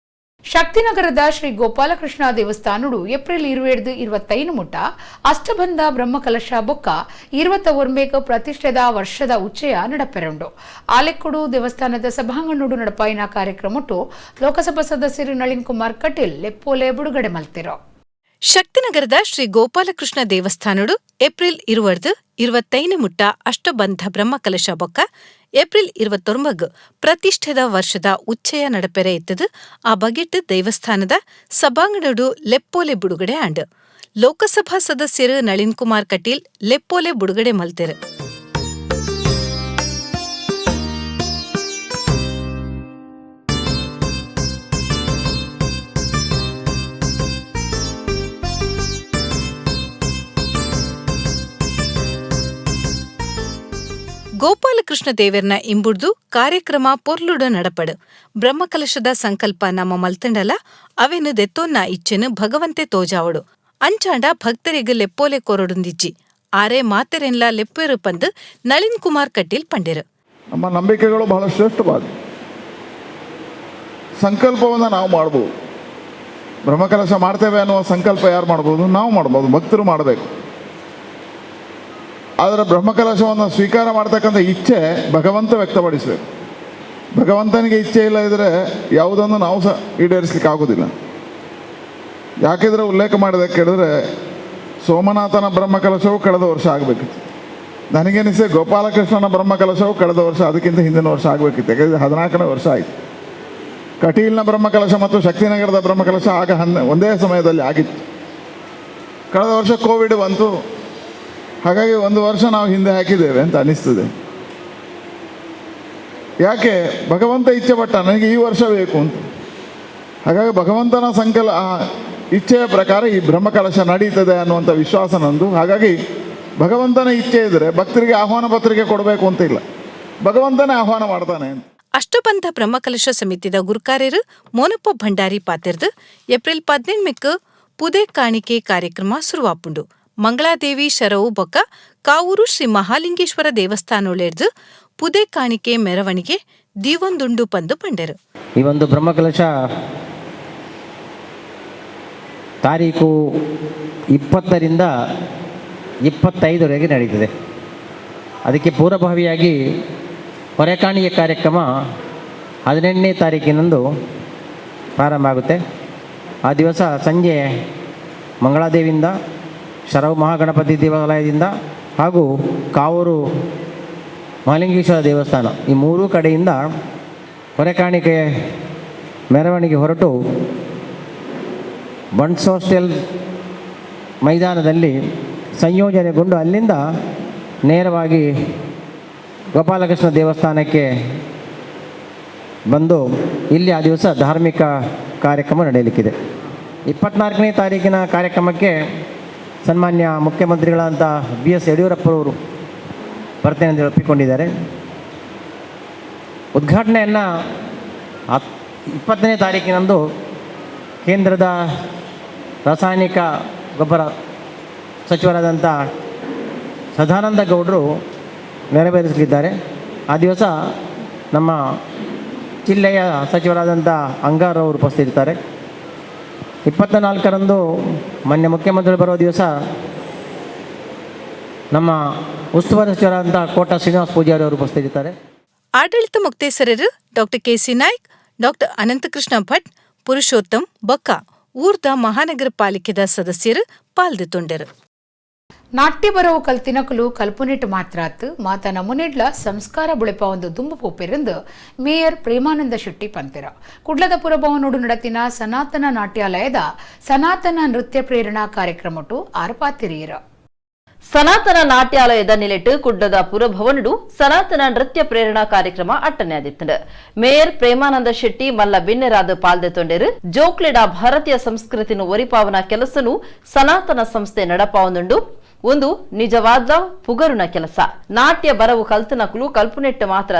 ಶಕ್ತಿನಗರದ ಶ್ರೀ ಗೋಪಾಲಕೃಷ್ಣ ದೇವಸ್ಥಾನಡು ಏಪ್ರಿಲ್ 27 25 ಮುಟ್ಟ ಅಷ್ಟಬಂಧ ಬ್ರಹ್ಮಕಲಶ ಬೊಕ್ಕ 29 ಪ್ರತಿಷ್ಠೆದ ವರ್ಷದ ಉಚ್ಚಯ ನಡಪೆರುಂಡು. ಆಲೆಕ್ಕುಡು ದೇವಸ್ಥಾನದ ಸಭಾಂಗಣಡು ನಡಪಾಯಿನ ಕಾರ್ಯಕ್ರಮಟ್ಟು ಲೋಕಸಭಾ ಸದಸ್ಯರು ನಳಿನ್ ಕುಮಾರ್ ಕಟೀಲ್ ಲೆಪ್ಪೋಲೆ ಬಿಡುಗಡೆ ಮಲ್ತಿರೋ. ಶಕ್ತಿನಗರದ ಶ್ರೀ ಗೋಪಾಲಕೃಷ್ಣ ದೇವಸ್ಥಾನಡು ಏಪ್ರಿಲ್ 20 25 ಮುಟ್ಟ ಅಷ್ಟಬಂಧ ಬ್ರಹ್ಮಕಲಶ ಬೊಕ್ಕ ಏಪ್ರಿಲ್ 29 ಪ್ರತಿಷ್ಠೆದ ವರ್ಷದ ಉಚ್ಚಯ ನಡಪೆರೆ ಇತ್ತದು. ಆ ಬಗೆಟ್ ದೇವಸ್ಥಾನದ ಸಭಾಂಗಣಡು ಲೆಪ್ಪೋಲೆ ಬಿಡುಗಡೆ ಆಂಡ್. ಲೋಕಸಭಾ ಸದಸ್ಯರು ನಳಿನ್ ಕುಮಾರ್ ಕಟೀಲ್ ಲೆಪ್ಪೋಲೆ ಬಿಡುಗಡೆ ಮಲ್ತೆರು. ಗೋಪಾಲಕೃಷ್ಣ ದೇವೆರ್ನ ಇಂಬುಡ್ದು ಕಾರ್ಯಕ್ರಮ ಪೊರ್ಲುಡು ನಡಪಡು. ಬ್ರಹ್ಮಕಲಶದ ಸಂಕಲ್ಪ ನಮ್ಮ ಮಲ್ತಂಡಲ ಅವೆನು ದೆತ್ತೋನ್ನ ಇಚ್ಛೆನು ಭಗವಂತೆ ತೋಜಾವಡು. ಅಂಚಾಂಡ ಭಕ್ತರಿಗ್ ಲೆಪ್ಪೋಲೆ ಕೊರಡುಂದಿಜ್ಜಿ, ಆರೆ ಮಾತೆರೆನ್ಲ ಲೆಪ್ಪೇರು ಪಂದ್ ನಳಿನ್ ಕುಮಾರ್ ಕಟೀಲ್ ಪಂಡೆರು. ನಮ್ಮ ನಂಬಿಕೆಗಳು ಬಹಳ ಶ್ರೇಷ್ಠವಾದ ಸಂಕಲ್ಪವನ್ನು ನಾವು ಮಾಡ್ಬೋದು. ಬ್ರಹ್ಮಕಲಶ ಮಾಡ್ತೇವೆ ಅನ್ನುವ ಸಂಕಲ್ಪ ಯಾರು ಮಾಡ್ಬೋದು? ನಾವು ಮಾಡ್ಬೋದು, ಭಕ್ತರು ಮಾಡಬೇಕು. ಆದರೆ ಬ್ರಹ್ಮಕಲಶವನ್ನು ಸ್ವೀಕಾರ ಮಾಡ್ತಕ್ಕಂಥ ಇಚ್ಛೆ ಭಗವಂತ ವ್ಯಕ್ತಪಡಿಸಬೇಕು. ಭಗವಂತನಿಗೆ ಇಚ್ಛೆ ಇಲ್ಲ ಇದ್ದರೆ ಯಾವುದನ್ನು ನಾವು ಸಹ ಈಡೇರಿಸಲಿಕ್ಕೆ ಆಗೋದಿಲ್ಲ. ಯಾಕೆಂದರೆ ಉಲ್ಲೇಖ ಮಾಡಿದ ಕೇಳಿದ್ರೆ, ಸೋಮನಾಥನ ಬ್ರಹ್ಮಕಲಶವು ಕಳೆದ ವರ್ಷ ಆಗಬೇಕಿತ್ತು. ನನಗೇನಿಸ್ತದೆ, ಗೋಪಾಲಕೃಷ್ಣನ ಬ್ರಹ್ಮಕಲಶವು ಕಳೆದ ವರ್ಷ, ಅದಕ್ಕಿಂತ ಹಿಂದಿನ ವರ್ಷ ಆಗಬೇಕಿತ್ತು. ಯಾಕಂದರೆ 14ನೇ ವರ್ಷ ಆಯಿತು. ಕಟೀಲ್ನ ಬ್ರಹ್ಮಕಲಶ ಮತ್ತು ಶಕ್ತಿನಗರದ ಬ್ರಹ್ಮಕಲಶ ಆಗ ಒಂದೇ ಸಮಯದಲ್ಲಿ ಆಗಿತ್ತು. ಕಳೆದ ವರ್ಷ ಕೋವಿಡ್ ಬಂತು. ಹಾಗಾಗಿ ಒಂದು ವರ್ಷ ನಾವು ಹಿಂದೆ ಹಾಕಿದ್ದೇವೆ ಅಂತ ಅನಿಸ್ತದೆ. ಯಾಕೆ? ಭಗವಂತ ಇಚ್ಛೆ ಪಟ್ಟ, ನನಗೆ ಈ ವರ್ಷ ಬೇಕು ಅಂತ. ಹಾಗಾಗಿ ಭಗವಂತನ ಆ ಇಚ್ಛೆಯ ಪ್ರಕಾರ ಈ ಬ್ರಹ್ಮಕಲಶ ನಡೀತದೆ ಅನ್ನುವಂಥ ವಿಶ್ವಾಸ ನಂದು. ಹಾಗಾಗಿ ಭಗವಂತನ ಇಚ್ಛೆ ಇದ್ದರೆ ಭಕ್ತರಿಗೆ ಆಹ್ವಾನ ಪತ್ರಿಕೆ ಕೊಡಬೇಕು ಅಂತ ಇಲ್ಲ, ಭಗವಂತನೇ ಆಹ್ವಾನ ಮಾಡ್ತಾನೆ ಅಂತ. ಅಷ್ಟಬಂಧ ಬ್ರಹ್ಮಕಲಶ ಸಮಿತಿದ ಗುರುಕಾರ್ಯರು ಮೋನಪ್ಪ ಭಂಡಾರಿ ಪಾತೆರ್ದು, ಏಪ್ರಿಲ್ 18ಕ್ ಪುದೆ ಕಾಣಿಕೆ ಕಾರ್ಯಕ್ರಮ ಶುರುವಾಪುಂಡು. ಮಂಗಳಾದೇವಿ ಶರವು ಬೊಕ್ಕ ಕಾವೂರು ಶ್ರೀ ಮಹಾಲಿಂಗೇಶ್ವರ ದೇವಸ್ಥಾನೊಳೆರ್ದು ಪುದೆ ಕಾಣಿಕೆ ಮೆರವಣಿಗೆ ದೀವೊಂದುಂಡು ಪಂದು ಪಂಡೆರು. ಈ ಒಂದು ಬ್ರಹ್ಮಕಲಶ ತಾರೀಕು 20ರಿಂದ 25ರವರೆಗೆ ನಡೀತದೆ. ಅದಕ್ಕೆ ಪೂರ್ವಭಾವಿಯಾಗಿ ಹೊರೆಕಾಣಿಕೆ ಕಾರ್ಯಕ್ರಮ 18ನೇ ತಾರೀಕಿನಂದು ಪ್ರಾರಂಭ ಆಗುತ್ತೆ. ಆ ದಿವಸ ಸಂಜೆ ಮಂಗಳಾದೇವಿಯಿಂದ, ಶರವು ಮಹಾಗಣಪತಿ ದೇವಾಲಯದಿಂದ ಹಾಗೂ ಕಾವೂರು ಮಹಾಲಿಂಗೇಶ್ವರ ದೇವಸ್ಥಾನ, ಈ ಮೂರೂ ಕಡೆಯಿಂದ ಹೊರೆಕಾಣಿಕೆ ಮೆರವಣಿಗೆ ಹೊರಟು ಬಂಟ್ಸ್ ಹಾಸ್ಟೆಲ್ ಮೈದಾನದಲ್ಲಿ ಸಂಯೋಜನೆಗೊಂಡು ಅಲ್ಲಿಂದ ನೇರವಾಗಿ ಗೋಪಾಲಕೃಷ್ಣ ದೇವಸ್ಥಾನಕ್ಕೆ ಬಂದು ಇಲ್ಲಿ ಆ ದಿವಸ ಧಾರ್ಮಿಕ ಕಾರ್ಯಕ್ರಮ ನಡೆಯಲಿಕ್ಕಿದೆ. 24ನೇ ತಾರೀಕಿನ ಕಾರ್ಯಕ್ರಮಕ್ಕೆ ಸನ್ಮಾನ್ಯ ಮುಖ್ಯಮಂತ್ರಿಗಳಾದಂಥ ಬಿ ಎಸ್ ಯಡಿಯೂರಪ್ಪರವರು ಬರ್ತೇನೆ ಅಂತ ಒಪ್ಪಿಕೊಂಡಿದ್ದಾರೆ. ಉದ್ಘಾಟನೆಯನ್ನು 20ನೇ ತಾರೀಕಿನಂದು ಕೇಂದ್ರದ ರಾಸಾಯನಿಕ ಗೊಬ್ಬರ ಸಚಿವರಾದಂಥ ಸದಾನಂದ ಗೌಡರು ನೆರವೇರಿಸಲಿದ್ದಾರೆ. ಆ ದಿವಸ ನಮ್ಮ ಜಿಲ್ಲೆಯ ಸಚಿವರಾದಂಥ ಅಂಗಾರವರು ಉಪಸ್ಥಿತರಿರ್ತಾರೆ. 24ರಂದು ಮಾನ್ಯ ಮುಖ್ಯಮಂತ್ರಿ ಬರುವ ದಿವಸ ನಮ್ಮ ಉಸ್ತುವಾರಿ ಸಚಿವರಾದಂಥ ಕೋಟ ಶ್ರೀನಿವಾಸ ಪೂಜಾರಿ ಅವರು ಉಪಸ್ಥಿತರಿದ್ದಾರೆ. ಆಡಳಿತ ಮೊಕ್ತೇಸರರು doctor KC Naik, doctor Ananthakrishna Bhat, Purushottam ಬೊಕ್ಕ ಊರ್ದ ಮಹಾನಗರ ಪಾಲಿಕೆದ ಸದಸ್ಯರು ಪಾಲ್ದಿತುಂಡರು. ನಾಟ್ಯ ಬರವು ಕಲ್ತಿನಕುಲು ಕಲ್ಪುನಿಟ್ಟು ಮಾತ್ರಾತ್ ಮಾತ ನಮುನಿಡ್ಲ ಸಂಸ್ಕಾರ ಬುಳೆಪ ಒಂದು ದುಂಬು ಪೋಪೆರೆಂದು ಮೇಯರ್ ಪ್ರೇಮಾನಂದ ಶೆಟ್ಟಿ ಪಂತೆರ. ಕುಡ್ಲದ ಪುರಭವನೋಡು ನಡತಿನ ಸನಾತನ ನಾಟ್ಯಾಲಯದ ಸನಾತನ ನೃತ್ಯ ಪ್ರೇರಣಾ ಕಾರ್ಯಕ್ರಮಟು ಆರ್ಪಾತಿರಿಯರ. ಸನಾತನ ನಾಟ್ಯಾಲಯದ ನಿಲೆಟ್ಟು ಕುಡ್ಲದ ಪುರಭವನಡು ಸನಾತನ ನೃತ್ಯ ಪ್ರೇರಣಾ ಕಾರ್ಯಕ್ರಮ ಅಟ್ಟನೆಯಾದಿತ್ತಂಡು. ಮೇಯರ್ ಪ್ರೇಮಾನಂದ ಶೆಟ್ಟಿ ಮಲ್ಲ ಬಿನ್ನೆರಾದ ಪಾಲ್ದೆ ತೊಂಡೆರು. ಜೋಕ್ಲೆಡ ಭಾರತೀಯ ಸಂಸ್ಕೃತಿನ ಒರಿಪಾವನ ಕೆಲಸನು ಸನಾತನ ಸಂಸ್ಥೆ ನಡಪಾವನುಂಡು. ಒಂದು ನಿಜವಾದ ಪುಗರುನ ಕೆಲಸ. ನಾಟ್ಯ ಬರವು ಕಲ್ತನಕುಲು ಕಲ್ಪುನೆಟ್ಟು ಮಾತ್ರ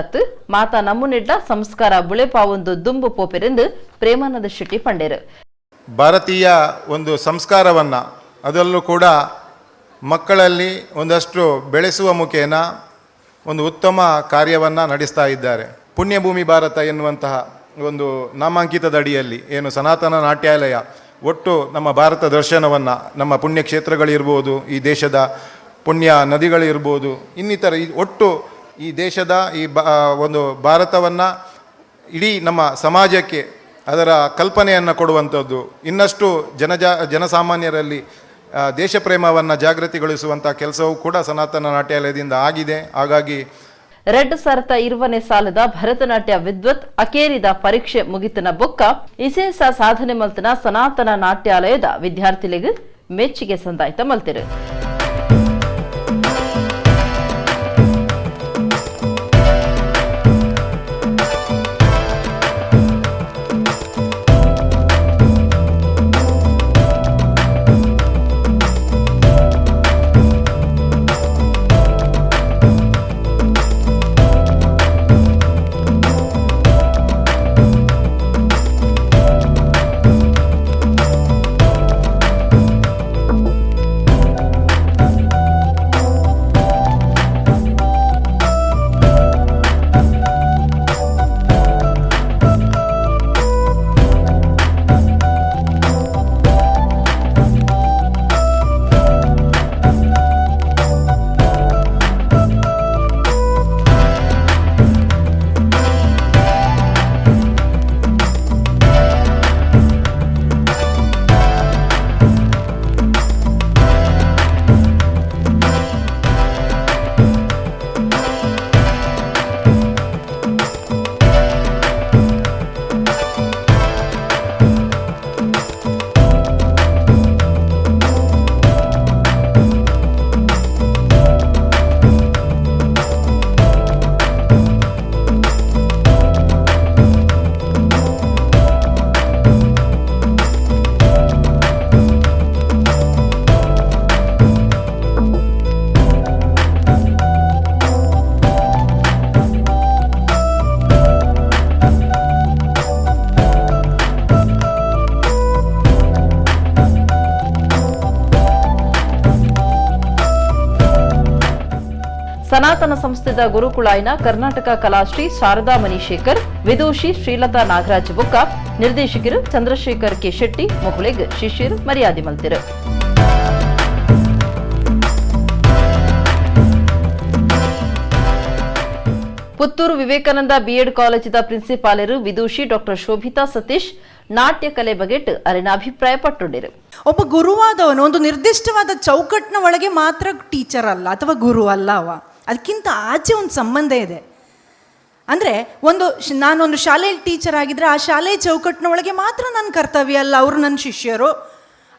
ಮಾತಾ ನಮ್ಮುನೆಡ್ಲ ಸಂಸ್ಕಾರ ಬುಳೆಪಾವೊಂದು ದುಂಬು ಪೋಪೆರೆಂದು ಪ್ರೇಮಾನಂದ ಶೆಟ್ಟಿ ಪಂಡೇರು. ಭಾರತೀಯ ಒಂದು ಸಂಸ್ಕಾರವನ್ನ ಅದರಲ್ಲೂ ಕೂಡ ಮಕ್ಕಳಲ್ಲಿ ಒಂದಷ್ಟು ಬೆಳೆಸುವ ಮುಖೇನ ಒಂದು ಉತ್ತಮ ಕಾರ್ಯವನ್ನು ನಡೆಸ್ತಾ ಇದ್ದಾರೆ. ಪುಣ್ಯಭೂಮಿ ಭಾರತ ಎನ್ನುವಂತಹ ಒಂದು ನಾಮಾಂಕಿತದ ಅಡಿಯಲ್ಲಿ ಏನು ಸನಾತನ ನಾಟ್ಯಾಲಯ ಒಟ್ಟು ನಮ್ಮ ಭಾರತ ದರ್ಶನವನ್ನು, ನಮ್ಮ ಪುಣ್ಯಕ್ಷೇತ್ರಗಳಿರ್ಬೋದು, ಈ ದೇಶದ ಪುಣ್ಯ ನದಿಗಳಿರ್ಬೋದು, ಇನ್ನಿತರ ಈ ಒಟ್ಟು ಈ ದೇಶದ ಈ ಒಂದು ಭಾರತವನ್ನು ಇಡೀ ನಮ್ಮ ಸಮಾಜಕ್ಕೆ ಅದರ ಕಲ್ಪನೆಯನ್ನು ಕೊಡುವಂಥದ್ದು, ಇನ್ನಷ್ಟು ಜನಸಾಮಾನ್ಯರಲ್ಲಿ ದೇಶಪ್ರೇಮವನ್ನು ಜಾಗೃತಿಗೊಳಿಸುವಂಥ ಕೆಲಸವೂ ಕೂಡ ಸನಾತನ ನಾಟ್ಯಾಲಯದಿಂದ ಆಗಿದೆ. ಹಾಗಾಗಿ 2020ನೇ ಸಾಲದ ಭರತನಾಟ್ಯ ವಿದ್ವತ್ ಅಕೇರಿದ ಪರೀಕ್ಷೆ ಮುಗಿತನ ಬೊಕ್ಕ ಇಸೇಸ ಸಾಧನೆ ಮಲ್ತನ ಸನಾತನ ನಾಟ್ಯಾಲಯದ ವಿದ್ಯಾರ್ಥಿಗಳಿಗೆ ಮೆಚ್ಚುಗೆ ಸಂದಾಯ್ತ ಮಲ್ತಿರು. ಸನಾತನ ಸಂಸ್ಥೆದ ಗುರುಕುಳಾಯಿನ ಕರ್ನಾಟಕ ಕಲಾಶ್ರೀ ಶಾರದಾ ಮಣಿಶೇಖರ್, ವಿದೂಷಿ ಶ್ರೀಲತಾ ನಾಗರಾಜ್ ಬೊಕ್ಕ, ನಿರ್ದೇಶಕರು ಚಂದ್ರಶೇಖರ್ ಕೆ ಶೆಟ್ಟಿ ಮೊಕುಳೆಗ್ ಶಿಷ್ಯರು ಮರ್ಯಾದೆ ಮಲ್ತಿರು. ಪುತ್ತೂರು ವಿವೇಕಾನಂದ ಬಿಎಡ್ ಕಾಲೇಜಿದ ಪ್ರಿನ್ಸಿಪಾಲರು ವಿದೂಷಿ ಡಾಕ್ಟರ್ ಶೋಭಿತಾ ಸತೀಶ್ ನಾಟ್ಯ ಕಲೆ ಬಗೆಟ್ ಅರಿನ ಅಭಿಪ್ರಾಯ ಪಟ್ಟುಂಡಿರು. ಒಬ್ಬ ಗುರುವಾದವನು ಒಂದು ನಿರ್ದಿಷ್ಟವಾದ ಚೌಕಟ್ಟಿನ ಒಳಗೆ ಮಾತ್ರ ಟೀಚರ್ ಅಲ್ಲ ಅಥವಾ ಗುರು ಅಲ್ಲ, ಅವ ಅದಕ್ಕಿಂತ ಆಚೆ ಒಂದು ಸಂಬಂಧ ಇದೆ. ಅಂದರೆ ಒಂದು ನಾನೊಂದು ಶಾಲೆಯಲ್ಲಿ ಟೀಚರ್ ಆಗಿದ್ದರೆ ಆ ಶಾಲೆಯ ಚೌಕಟ್ಟಿನ ಒಳಗೆ ಮಾತ್ರ ನನ್ನ ಕರ್ತವ್ಯ ಅಲ್ಲ, ಅವರು ನನ್ನ ಶಿಷ್ಯರು,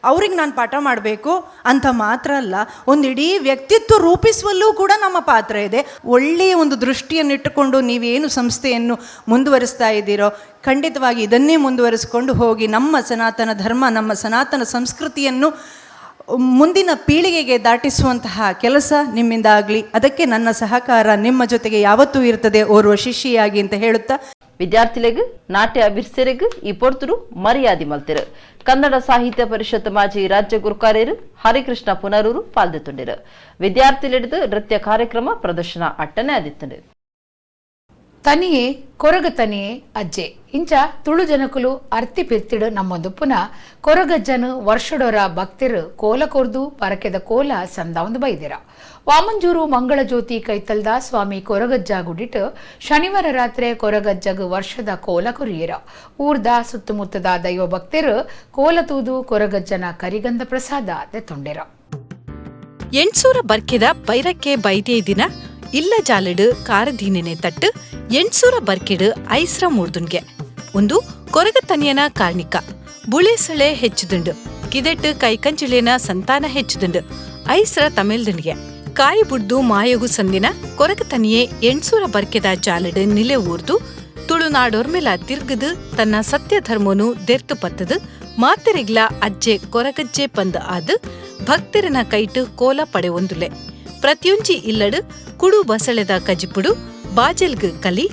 ಅವ್ರಿಗೆ ನಾನು ಪಾಠ ಮಾಡಬೇಕು ಅಂತ ಮಾತ್ರ ಅಲ್ಲ, ಒಂದು ಇಡೀ ವ್ಯಕ್ತಿತ್ವ ರೂಪಿಸುವಲ್ಲೂ ಕೂಡ ನಮ್ಮ ಪಾತ್ರ ಇದೆ. ಒಳ್ಳೆಯ ಒಂದು ದೃಷ್ಟಿಯನ್ನಿಟ್ಟುಕೊಂಡು ನೀವೇನು ಸಂಸ್ಥೆಯನ್ನು ಮುಂದುವರಿಸ್ತಾ ಇದ್ದೀರೋ ಖಂಡಿತವಾಗಿ ಇದನ್ನೇ ಮುಂದುವರಿಸಿಕೊಂಡು ಹೋಗಿ ನಮ್ಮ ಸನಾತನ ಧರ್ಮ, ನಮ್ಮ ಸನಾತನ ಸಂಸ್ಕೃತಿಯನ್ನು ಮುಂದಿನ ಪೀಳಿಗೆಗೆ ದಾಟಿಸುವಂತಹ ಕೆಲಸ ನಿಮ್ಮಿಂದ ಆಗಲಿ. ಅದಕ್ಕೆ ನನ್ನ ಸಹಕಾರ ನಿಮ್ಮ ಜೊತೆಗೆ ಯಾವತ್ತೂ ಇರ್ತದೆ ಓರ್ವ ಶಿಷ್ಯೆಯಾಗಿ ಅಂತ ಹೇಳುತ್ತಾ ವಿದ್ಯಾರ್ಥಿಲೆಗ್ ನಾಟ್ಯ ಅಭಿರ್ಸೆರೆಗ್ ಈ ಪೊರ್ತುರು ಮರ್ಯಾದೆ ಮಲ್ತಿರು. ಕನ್ನಡ ಸಾಹಿತ್ಯ ಪರಿಷತ್ ಮಾಜಿ ರಾಜ್ಯ ಗುರುಕಾರ್ಯರು ಹರಿಕೃಷ್ಣ ಪುನರೂರು ಪಾಲ್ದೆತ್ತುಂಡಿರು. ವಿದ್ಯಾರ್ಥಿಲೆಡ್ದು ನೃತ್ಯ ಕಾರ್ಯಕ್ರಮ ಪ್ರದರ್ಶನ ಅಟ್ಟನೆ ಆದಿತ್ತುಂಡು. ತನಿಯೇ ಕೊರಗ ತನಿಯೇ ಅಜ್ಜೆ ಇಂಚ ತುಳು ಜನಕುಲು ಅರ್ತಿ ಪಿರ್ತಿಡು ನಮ್ಮೊಂದುಪ್ಪುನ ಕೊರಗಜ್ಜನು ವರ್ಷಡೊರ ಭಕ್ತರು ಕೋಲ ಕೊರ್ದು ಪರಕೆದ ಕೋಲ ಸಂದಾವೊಂದು ಬೈದಿರ. ವಾಮಂಜೂರು ಮಂಗಳ ಜ್ಯೋತಿ ಕೈತಲ್ದ ಸ್ವಾಮಿ ಕೊರಗಜ್ಜ ಗುಡಿಟ್ ಶನಿವಾರ ರಾತ್ರಿ ಕೊರಗಜ್ಜಗ್ ವರ್ಷದ ಕೋಲ ಕೊರಿಯರ. ಊರ್ದ ಸುತ್ತಮುತ್ತದ ದೈವ ಭಕ್ತರು ಕೋಲ ತೂದು ಕೊರಗಜ್ಜನ ಕರಿಗಂಧ ಪ್ರಸಾದ ತೆತ್ತೊಂಡೆರ. ಎಂಟ್ಸೂರ ಬರ್ಕೆದ ಬೈರಕ್ಕೆ ಬೈದೇ ದಿನ ಇಲ್ಲ ಜಾಲಡು ಕಾರದೀನನೆ ತಟ್ಟು ಎಂಟ್ಸೂರ ಬರ್ಕೆಡು ಐಸ್ರ ಮೂರ್ದುನ್ಗೆ ಒಂದು ಕೊರಗತನಿಯನ ಕಾರ್ಣಿಕ ಬುಳೆಸಳೆ ಹೆಚ್ಚುದುಂಡು ಕಿದೆಟ್ಟು ಕೈಕಂಚಿಳಿನ ಸಂತಾನ ಹೆಚ್ಚುದುಂಡು ಐಸ್ರ ತಮಿಳ್ದುಂಡ್ಗೆ ಕಾಯಿ ಬುಡ್ದು ಮಾಯಗು ಸಂದಿನ ಕೊರಗತನಿಯೇ ಎಂಟ್ಸೂರ ಬರ್ಕೆದ ಜಾಲಡು ನಿಲೆ ಊರ್ದು ತುಳುನಾಡೋರ್ಮೆಲ ತಿರ್ಗದು ತನ್ನ ಸತ್ಯ ಧರ್ಮನು ದೆರ್ತು ಪತ್ತದು ಮಾತೆರೆಗ್ಲ ಅಜ್ಜೆ ಕೊರಗಜ್ಜೆ ಪಂದ ಆದು ಭಕ್ತರನ ಕೈಟು ಕೋಲ ಪಡೆವೊಂದುಲೆ. ಪ್ರತಿಯೊಂಜಿ ಇಲ್ಲಡು ಕುಡು ಬಸಳೆದ ಕಜಿಪುಡು ಬಾಜಲ್ಗ್ ಕಲಿ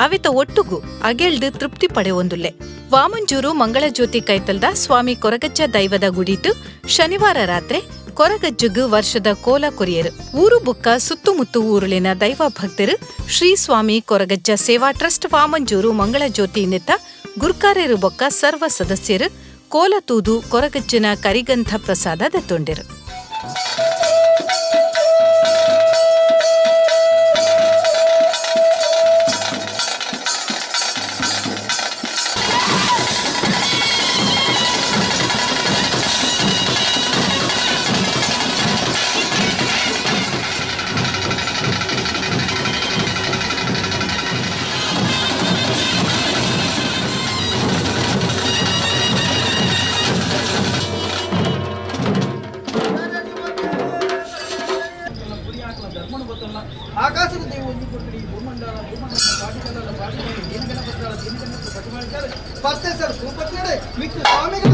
ಅವೆತ ಒಟ್ಟುಗು ಅಗೆಲ್ಡು ತೃಪ್ತಿ ಪಡೆವೊಂದುಲ್ಲೆ. ವಾಮಂಜೂರು ಮಂಗಳಜ್ಯೋತಿ ಕೈತಲ್ದ ಸ್ವಾಮಿ ಕೊರಗಜ್ಜ ದೈವದ ಗುಡಿಟು ಶನಿವಾರ ರಾತ್ರಿ ಕೊರಗಜ್ಜಗ್ ವರ್ಷದ ಕೋಲ ಕೊರಿಯರು. ಊರು ಬುಕ್ಕ ಸುತ್ತಮುತ್ತು ಊರುಳಿನ ದೈವ ಭಕ್ತರು ಶ್ರೀ ಸ್ವಾಮಿ ಕೊರಗಜ್ಜ ಸೇವಾ ಟ್ರಸ್ಟ್ ವಾಮಂಜೂರು ಮಂಗಳಜ್ಯೋತಿ ನೆತ್ತ ಗುರ್ಕಾರ್ಯರು ಬೊಕ್ಕ ಸರ್ವ ಸದಸ್ಯರು ಕೋಲ ತೂದು ಕೊರಗಜ್ಜನ ಕರಿಗಂಧ ಪ್ರಸಾದ ದತ್ತೊಂಡಿರು. ಆಕಾಶದ ದೇವು ಒಂದು ಕೊಡ್ತೀರಿ ಭೂಮಂಡಲ ಭೂಮಂಡಲ ಪಾಟಿಕಲ್ಲ ಪಾಟಿಕಲ್ಲ ದೀನಗಣಪತ್ರ ದೀನಗಣಪತ್ರ ಪಟಿಮಾಡಿದ್ದಾರೆ ಪತ್ತೆ ಸರ್ ಸೂಪರ್ನಡೆ ಮಿತ್ತು ಸ್ವಾಮಿಗಳ.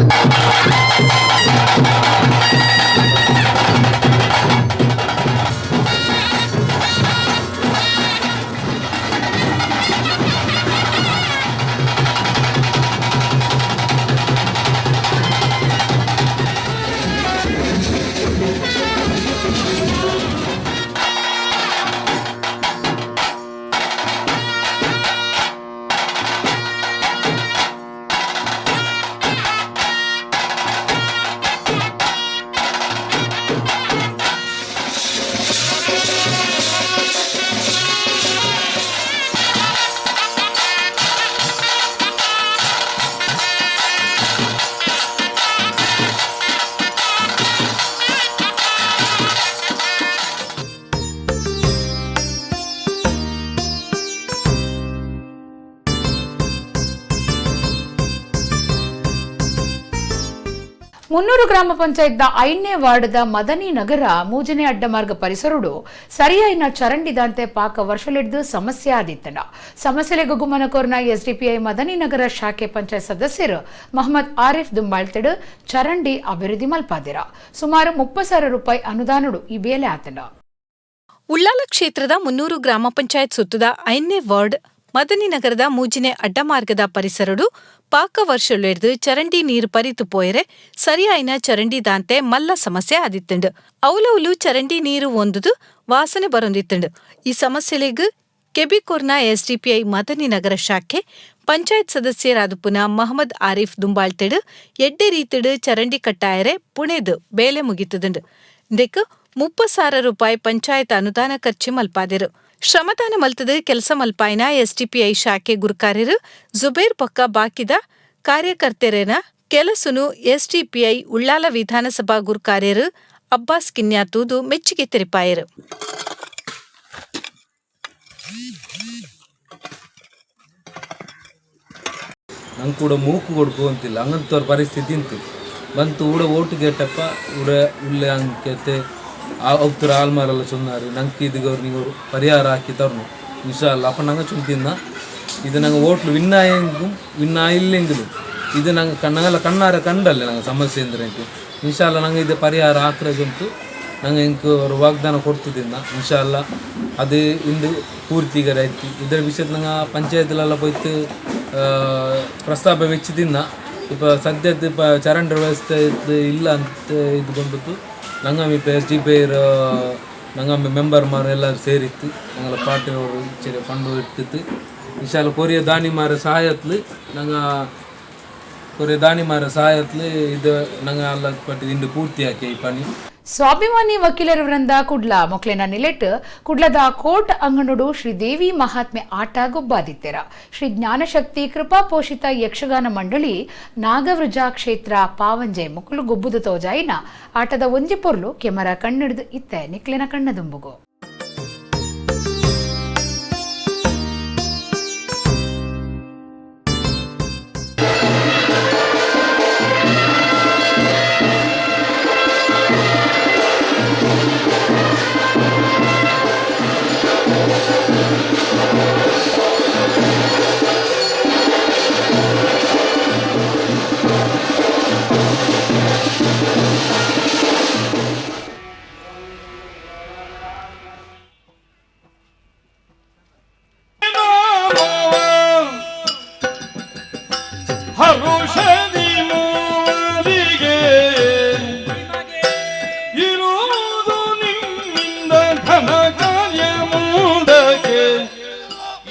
ಮುನ್ನೂರು ಗ್ರಾಮ ಪಂಚಾಯತ್ದ 5ನೇ ವಾರ್ಡ್ದ ಮದನಿ ನಗರ ಮೂಜನೆ ಅಡ್ಡಮಾರ್ಗ ಪರಿಸರಡು ಸರಿಯಾಯಿನ ಚರಂಡಿದಂತೆ ಪಾಕ ವರ್ಷಲಿಡ್ದು ಸಮಸ್ಯೆ ಆದಿತ್ತನ. ಸಮಸ್ಯೆಗೆ ಗುಮನಕೋರ್ನ ಎಸ್ಡಿಪಿಐ ಮದನಿ ನಗರ ಶಾಖೆ ಪಂಚಾಯತ್ ಸದಸ್ಯರು ಮೊಹಮ್ಮದ್ ಆರಿಫ್ ದುಂಬಾಳ್ತೆಡು ಚರಂಡಿ ಅಭಿವೃದ್ಧಿ ಮಲ್ಪಾದಿರ. ಸುಮಾರು 30,000 ರೂಪಾಯಿ ಅನುದಾನಡು ಈ ಬೇಲೆ ಆತನ. ಉಳ್ಳಾಲ ಕ್ಷೇತ್ರದ ಮುನ್ನೂರು ಗ್ರಾಮ ಪಂಚಾಯತ್ ಸುತ್ತದ 5ನೇ ವಾರ್ಡ್ ಮದನಿ ನಗರದ ಮೂಜಿನೆ ಅಡ್ಡಮಾರ್ಗದ ಪರಿಸರಡು ಪಾಕ ವರ್ಷಲೆಡ್ದು ಚರಂಡಿ ನೀರು ಪರಿತು ಪೋಯರೆ ಸರಿಯಾಯಿನ ಚರಂಡಿ ದಾಂತೆ ಮಲ್ಲ ಸಮಸ್ಯೆ ಆದಿತ್ತುಂಡು. ಅವಲೌಲು ಚರಂಡಿ ನೀರು ಒಂದುದು ವಾಸನೆ ಬರೊಂದಿತ್ತುಂಡು. ಈ ಸಮಸ್ಯೆಲೆಗ್ ಕೆಬಿಕೊರ್ನ ಎಸ್ಡಿಪಿಐ ಮದನಿ ನಗರ ಶಾಖೆ ಪಂಚಾಯತ್ ಸದಸ್ಯರಾದುಪುನ ಮಹಮ್ಮದ್ ಆರಿಫ್ ದುಂಬಾಳ್ತೆಡು ಎಡ್ಡೆ ರೀತಿಡು ಚರಂಡಿ ಕಟ್ಟಾಯರೆ ಪುಣೆದು ಬೇಲೆ ಮುಗಿತುದುಂಡು. ಇದಕ್ಕೆ 30,000 ರೂಪಾಯಿ ಪಂಚಾಯತ್ ಅನುದಾನ ಖರ್ಚು ಮಲ್ಪಾದಿರು. ಶ್ರಮದಾನ ಮಲ್ತದ ಕೆಲಸ ಮಲ್ಪಾಯಿನ ಎಸ್ಡಿಪಿಐ ಶಾಖೆ ಗುರುಕಾರ್ಯರು ಜುಬೇರ್ ಪಕ್ಕ ಬಾಕಿದ ಕಾರ್ಯಕರ್ತರೇನ ಕೆಲಸನು ಎಸ್ಡಿಪಿಐ ಉಳ್ಳಾಲ ವಿಧಾನಸಭಾ ಗುರುಕಾರ್ಯರು ಅಬ್ಬಾಸ್ ಕಿನ್ಯಾತೂದು ಮೆಚ್ಚುಗೆ ತೆರಿಪಾಯರು. ನಂಗೆ ಕೂಡ ಮೂಕು ಕೊಡ್ಕು ಅಂತಿಲ್ಲ ಹಂಗಂತವ್ರ ಪರಿಸ್ಥಿತಿ ಇಂತು ಬಂತು. ಊಡ ಓಟು ಕೇಟಪ್ಪ ಊಡ ಉಳ್ಳೆ ಅಂಕತೆ ಅವ್ತರ ಆಲ್ಮಾರೆಲ್ಲ ಚೊನ್ನಾರು ನಂಗೆ ಇದಿಗವ್ರು ನೀವು ಪರಿಹಾರ ಹಾಕಿ ತರ್ನು ಇನ್ಶಾಲ್ಲ. ಅಪ್ಪ ನಂಗೆ ಚುಂತಿನ್ನ ಇದು ನಂಗೆ ಓಟ್ಲು ವಿನ್ ಆಯೆಂಗೂ ವಿನ್ ಆಯಿಲ್ಲೆಂಗಿಲು ಇದು ನಂಗೆ ಕಣ್ಣಾಗಲ್ಲ ಕಣ್ಣಾರ ಕಂಡಲ್ಲ ನಂಗೆ ಸಮಸ್ಯೆ ಅಂದರೆ ಇಂಕು ಇನ್ಶಾಲ್ಲ ನಂಗೆ ಇದು ಪರಿಹಾರ ಹಾಕ್ರಜುಂಟು ನಂಗೆ ಇಂಕು ಅವರು ವಾಗ್ದಾನ ಕೊಡ್ತಿದ್ದಿನ್ನ ಇನ್ಶಾಲ್ಲ ಅದು ಇಂದು ಪೂರ್ತಿಗರ ಆಯ್ತು. ಇದರ ವಿಷಯದ ನಂಗೆ ಪಂಚಾಯತ್ಲೆಲ್ಲ ಪೋಯ್ತು ಪ್ರಸ್ತಾಪ ವೆಚ್ಚದಿನ್ನ ಇಪ್ಪ ಸದ್ಯದ ಇಪ್ಪ ಚರಂಡಿ ವ್ಯವಸ್ಥೆ ಇಲ್ಲ ಅಂತ ಇದು ಬಂದ್ಬಿಟ್ಟು ನಂಗೆ ಇಪ್ಪ ಎಸ್ ಡಿ ಪಿ ನಂಗೆ ಮೆಂಬರ್ ಮಾರು ಎಲ್ಲರೂ ಸೇರಿತ್ತು ನಂಗಲ ಪಾರ್ಟಿಯವರು ಇಚ್ಛೆ ಫಂಡು ಇಟ್ಟಿತ್ತು ವಿಶಾಲ ಕೊರಿಯ ದಾನಿ ಮಾರ ಸಹಾಯತ್ಲು ನಂಗೆ ಕೊರಿಯ ದಾನಿ ಮಾರ ಸಹಾಯತ್ಲು ಇದು ನಂಗೆ ಅಲ್ಲ ಪಟ್ಟಿ ಇಂದು ಪೂರ್ತಿ ಆಕೆ ಈ ಪಣಿ. ಸ್ವಾಭಿಮಾನಿ ವಕೀಲರ ವೃಂದ ಕುಡ್ಲ ಮೊಕ್ಲೆನ ನಿಲೆಟ್ ಕುಡ್ಲದ ಕೋರ್ಟ್ ಅಂಗನೋಡು ಶ್ರೀದೇವಿ ಮಹಾತ್ಮೆ ಆಟ ಗೊಬ್ಬಾದಿತ್ತೆರ. ಶ್ರೀ ಜ್ಞಾನಶಕ್ತಿ ಕೃಪಾ ಪೋಷಿತ ಯಕ್ಷಗಾನ ಮಂಡಳಿ ನಾಗವೃಜ ಕ್ಷೇತ್ರ ಪಾವಂಜೆ ಮುಕುಲು ಗೊಬ್ಬುದು ತೋಜಾಯಿನ ಆಟದ ಒಂಜಿ ಪೊರ್ಲು ಕೆಮರ ಕಣ್ಣಿಡ್ದು ಇತ್ತೆ ನಿಕ್ಲೆನ ಕಣ್ಣದುಂಬುಗು.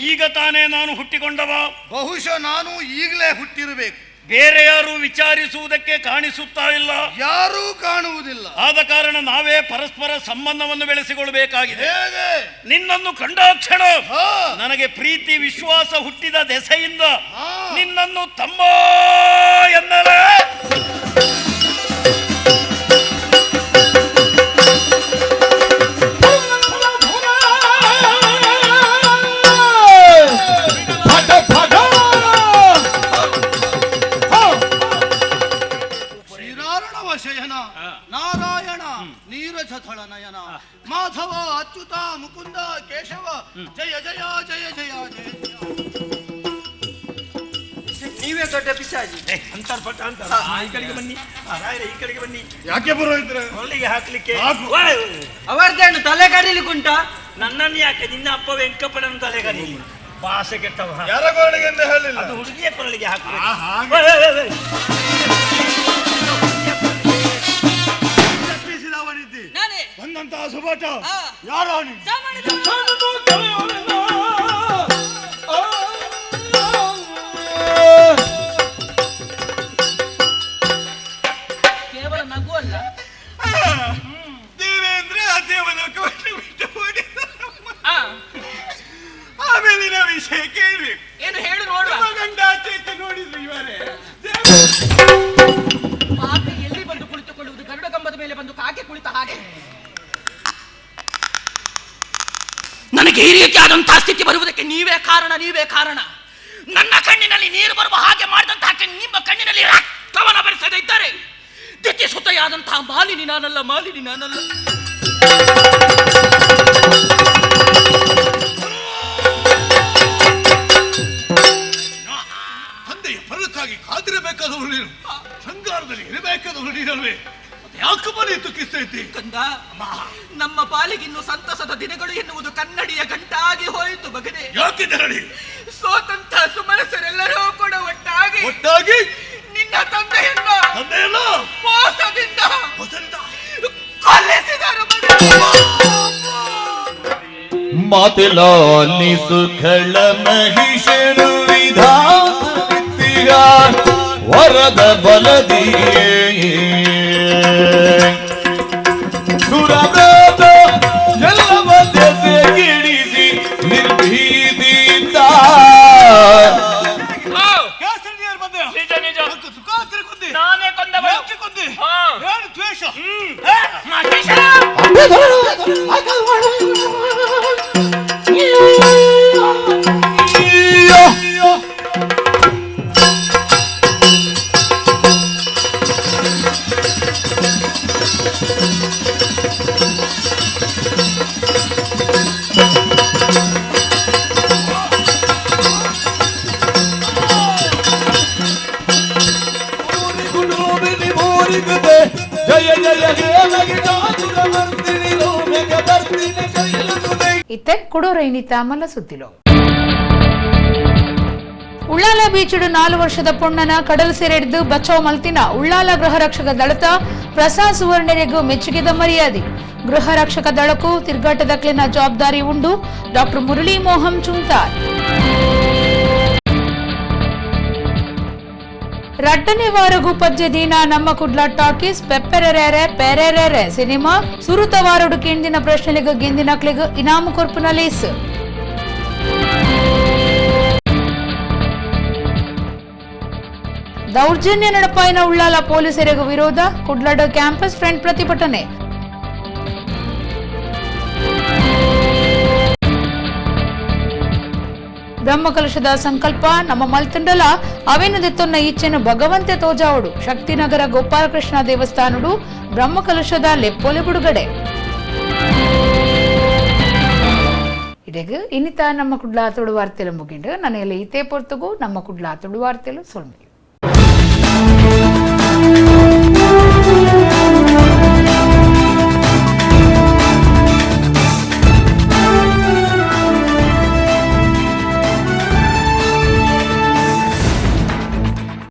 ಈಗ ತಾನೇ ನಾನು ಹುಟ್ಟಿಕೊಂಡವ. ಬಹುಶಃ ನಾನು ಈಗಲೇ ಹುಟ್ಟಿರಬೇಕು. ಬೇರೆ ಯಾರು ವಿಚಾರಿಸುವುದಕ್ಕೆ ಕಾಣಿಸುತ್ತಾ ಇಲ್ಲ, ಯಾರೂ ಕಾಣುವುದಿಲ್ಲ. ಆದ ಕಾರಣ ನಾವೇ ಪರಸ್ಪರ ಸಂಬಂಧವನ್ನು ಬೆಳೆಸಿಕೊಳ್ಳಬೇಕಾಗಿದೆ. ನಿನ್ನನ್ನು ಕಂಡಾಕ್ಷಣ ನನಗೆ ಪ್ರೀತಿ ವಿಶ್ವಾಸ ಹುಟ್ಟಿದ ದೆಸೆಯಿಂದ ನಿನ್ನನ್ನು ತಮ್ಮ ಎನ್ನಲೇ. ನಾರಾಯಣ ನೀರಜಥಳ ನಯನ ಮಾಧವ ಅಚ್ಯುತ ಮುಕುಂದ ಕೇಶವ ಜಯ ಜಯ ಜಯ ಜಯ ಜಯ. ನೀವೇ ದೊಡ್ಡ ಪಿಶಾಚಿ ಅಂತರ್ಪಟ್ಟ ಅಂತ. ಈ ಕಡೆಗೆ ಬನ್ನಿ ರಾಯರೇ, ಈ ಕಡೆಗೆ ಬನ್ನಿ. ಯಾಕೆ ಪುರೋಹಿತರೆ ಕೊರಳಿಗೆ ಹಾಕ್ಲಿಕ್ಕೆ ಅವರ್ದೇನು ತಲೆ ಕಡಿಲಿಕ್ಕುಂಟ? ನನ್ನನ್ನು ಯಾಕೆ, ನಿನ್ನ ಅಪ್ಪ ವೆಂಕಪ್ಪನನ್ನು ತಲೆ ಕಡೀಲಿ. ಭಾಷೆ ಕೆಟ್ಟವ. ಯಾರ ಕೊರಳಿಗೆ ಅಂತ ಹೇಳಿಲ್ಲ, ಅದು ಹುಡುಗಿಯ ಕೊರಳಿಗೆ ಹಾಕಬೇಕು. ಬಂದಂತಹ ಸುಭಟ ಯಾರು? ಕೇವಲ ನಗು ಅಲ್ಲ ದೇವೇಂದ್ರ, ಆ ದೇವಲೋಕವನ್ನು ಬಿಟ್ಟು ಓಡಿದ. ಆಮೇಲಿನ ವಿಷಯ ಕೇಳಬೇಕು. ಏನು ಹೇಳು ನೋಡುವ. ಗಂಡ ಆಚೆ ಈಚೆ ನೋಡಿದ್ರು ಇವರೇ. ಪಾಪಿ ಎಲ್ಲಿ ಬಂದು ಕುಳಿತುಕೊಳ್ಳುವುದು? ಗರುಡ ಕಂಬದ ಮೇಲೆ ಬಂದು ಕಾಗೆ ಕುಳಿತ ಹಾಗೆ. ನನಗೆ ಈ ರೀತಿಯಾದಂತಹ ಸ್ಥಿತಿ ಬರುವುದಕ್ಕೆ ನೀವೇ ಕಾರಣ, ನೀವೇ ಕಾರಣ. ನನ್ನ ಕಣ್ಣಿನಲ್ಲಿ ನೀರು ಬರುವ ಹಾಗೆ ಮಾಡಿದಂತಹ ನಿಮ್ಮ ಕಣ್ಣಿನಲ್ಲಿ ರಕ್ತವನ್ನು ಬರಿಸದೇ ಇದ್ದಾರೆ ದಿತಿಸುತೆಯಾದಂತಹ ಮಾಲಿನಿ ನಾನಲ್ಲ, ಮಾಲಿನಿ ನಾನಲ್ಲ. ತಂದೆಯ ಬರಕ್ಕಾಗಿ ಕಾದಿರಬೇಕಾದವರು ನೀನು, ಶೃಂಗಾರದಲ್ಲಿ ಇರಬೇಕಾದವರು ನೀನಲ್ವೇ? ಯಾಕೆ ಮನೆ ತುಕ್ಕಿಸ್ತೈತಿ ಕಂದ? ನಮ್ಮ ಪಾಲಿಗಿನ್ನು ಸಂತಸದ ದಿನಗಳು ಎನ್ನುವುದು ಕನ್ನಡಿಯ ಗಂಟಾಗಿ ಹೋಯಿತು ಮಗನೇ. ಯಾಕೆ ಧರಣಿ? ಸೋತಂತ ಸುಮನಸರೆಲ್ಲರೂ ಕೂಡ ಒಟ್ಟಾಗಿ ಒಟ್ಟಾಗಿ ನಿನ್ನ ತಂದೆಯನ್ನ ಮೋಸದಿಂದ ಕೊಲ್ಲಿಸಿದರು. ಮಾತಿಲಾಲಿ ಸುಖಳ ಮಹಿಷನು ವಿಧಾತಿಗ ವರದ ಬಲದಿಯೇ ಸುರವ್ರತ ಎಲ್ಲವ ದೆಸೆಗಿಡಿಸಿ ನಿರ್ಭೀತಿಯಿಂದ. ನಾನೇ ಕೊಂದವಳು. ದ್ವೇಷ ಇತ್ತೆ ಕೊಡೋರೈನಿತ ಮಲ್ಲ ಸುದ್ದಿಲೋ. ಉಳ್ಳಾಲ ಬೀಚುಡು 4 ವರ್ಷದ ಪೊಣ್ಣನ ಕಡಲು ಸೆರೆಹಿಡಿದು ಬಚಾವ್ ಮಲ್ತಿನ ಉಳ್ಳಾಲ ಗೃಹ ರಕ್ಷಕ ದಳತ ಪ್ರಸಾದ್ ಸುವರ್ಣರಿಗೂ ಮೆಚ್ಚುಗೆದ ಮರ್ಯಾದೆ. ಗೃಹ ರಕ್ಷಕ ದಳಕ್ಕೂ ತಿರುಗಾಟದಕ್ಲಿನ ಜವಾಬ್ದಾರಿ ಉಂಡು ಡಾಕ್ಟರ್ ಮುರಳಿ ಮೋಹನ್ ಚುಂತಾರ್. ರಡ್ಡನೇ ವಾರಗೂ ಪಜ್ಜೆ ದಿನ ನಮ್ಮ ಕುಡ್ಲ ಟಾಕೀಸ್ ಪೆಪ್ಪೆರೆರೆ ಪೆರೆರೆರೆ ಸಿನಿಮಾ ಸುರುತ ವಾರಡು ಕೇಂದಿನ ಪ್ರಶ್ನೆಲಿಗ ಗೆಂದಿನಕ್ಲಿಗ ಇನಾಮು ಕೊರ್ಪುನ ಲೇಸ್. ದೌರ್ಜನ್ಯ ನಡಪಾಯಿನ ಉಳ್ಳಾಲ ಪೊಲೀಸರಿಗೂ ವಿರೋಧ ಕುಡ್ಲಡ್ ಕ್ಯಾಂಪಸ್ ಫ್ರಂಟ್ ಪ್ರತಿಭಟನೆ. ಬ್ರಹ್ಮಕಲಶದ ಸಂಕಲ್ಪ ನಮ್ಮ ಮಲ್ತಂಡಲ ಅವೇನದೆತ್ತೊನ್ನ ಈಚೆನು ಭಗವಂತೆ ತೋಜಾವುಡು ಶಕ್ತಿನಗರ ಗೋಪಾಲಕೃಷ್ಣ ದೇವಸ್ಥಾನಡು ಬ್ರಹ್ಮಕಲಶದ ಲೆಪ್ಪೋಲೆ ಬಿಡುಗಡೆ. ಇಡೆಗ್ ಇನ್ನಿತ ನಮ್ಮ ಕುಡ್ಲ ತುಳು ವಾರ್ತೆಲು ಮುಗಿಂಡು ನನಗೆ ಇತೇ ಪೊರ್ತುಗು ನಮ್ಮ ಕುಡ್ಲ ತುಳು ವಾರ್ತೆಲು ಸೊಲ್ಮೆ.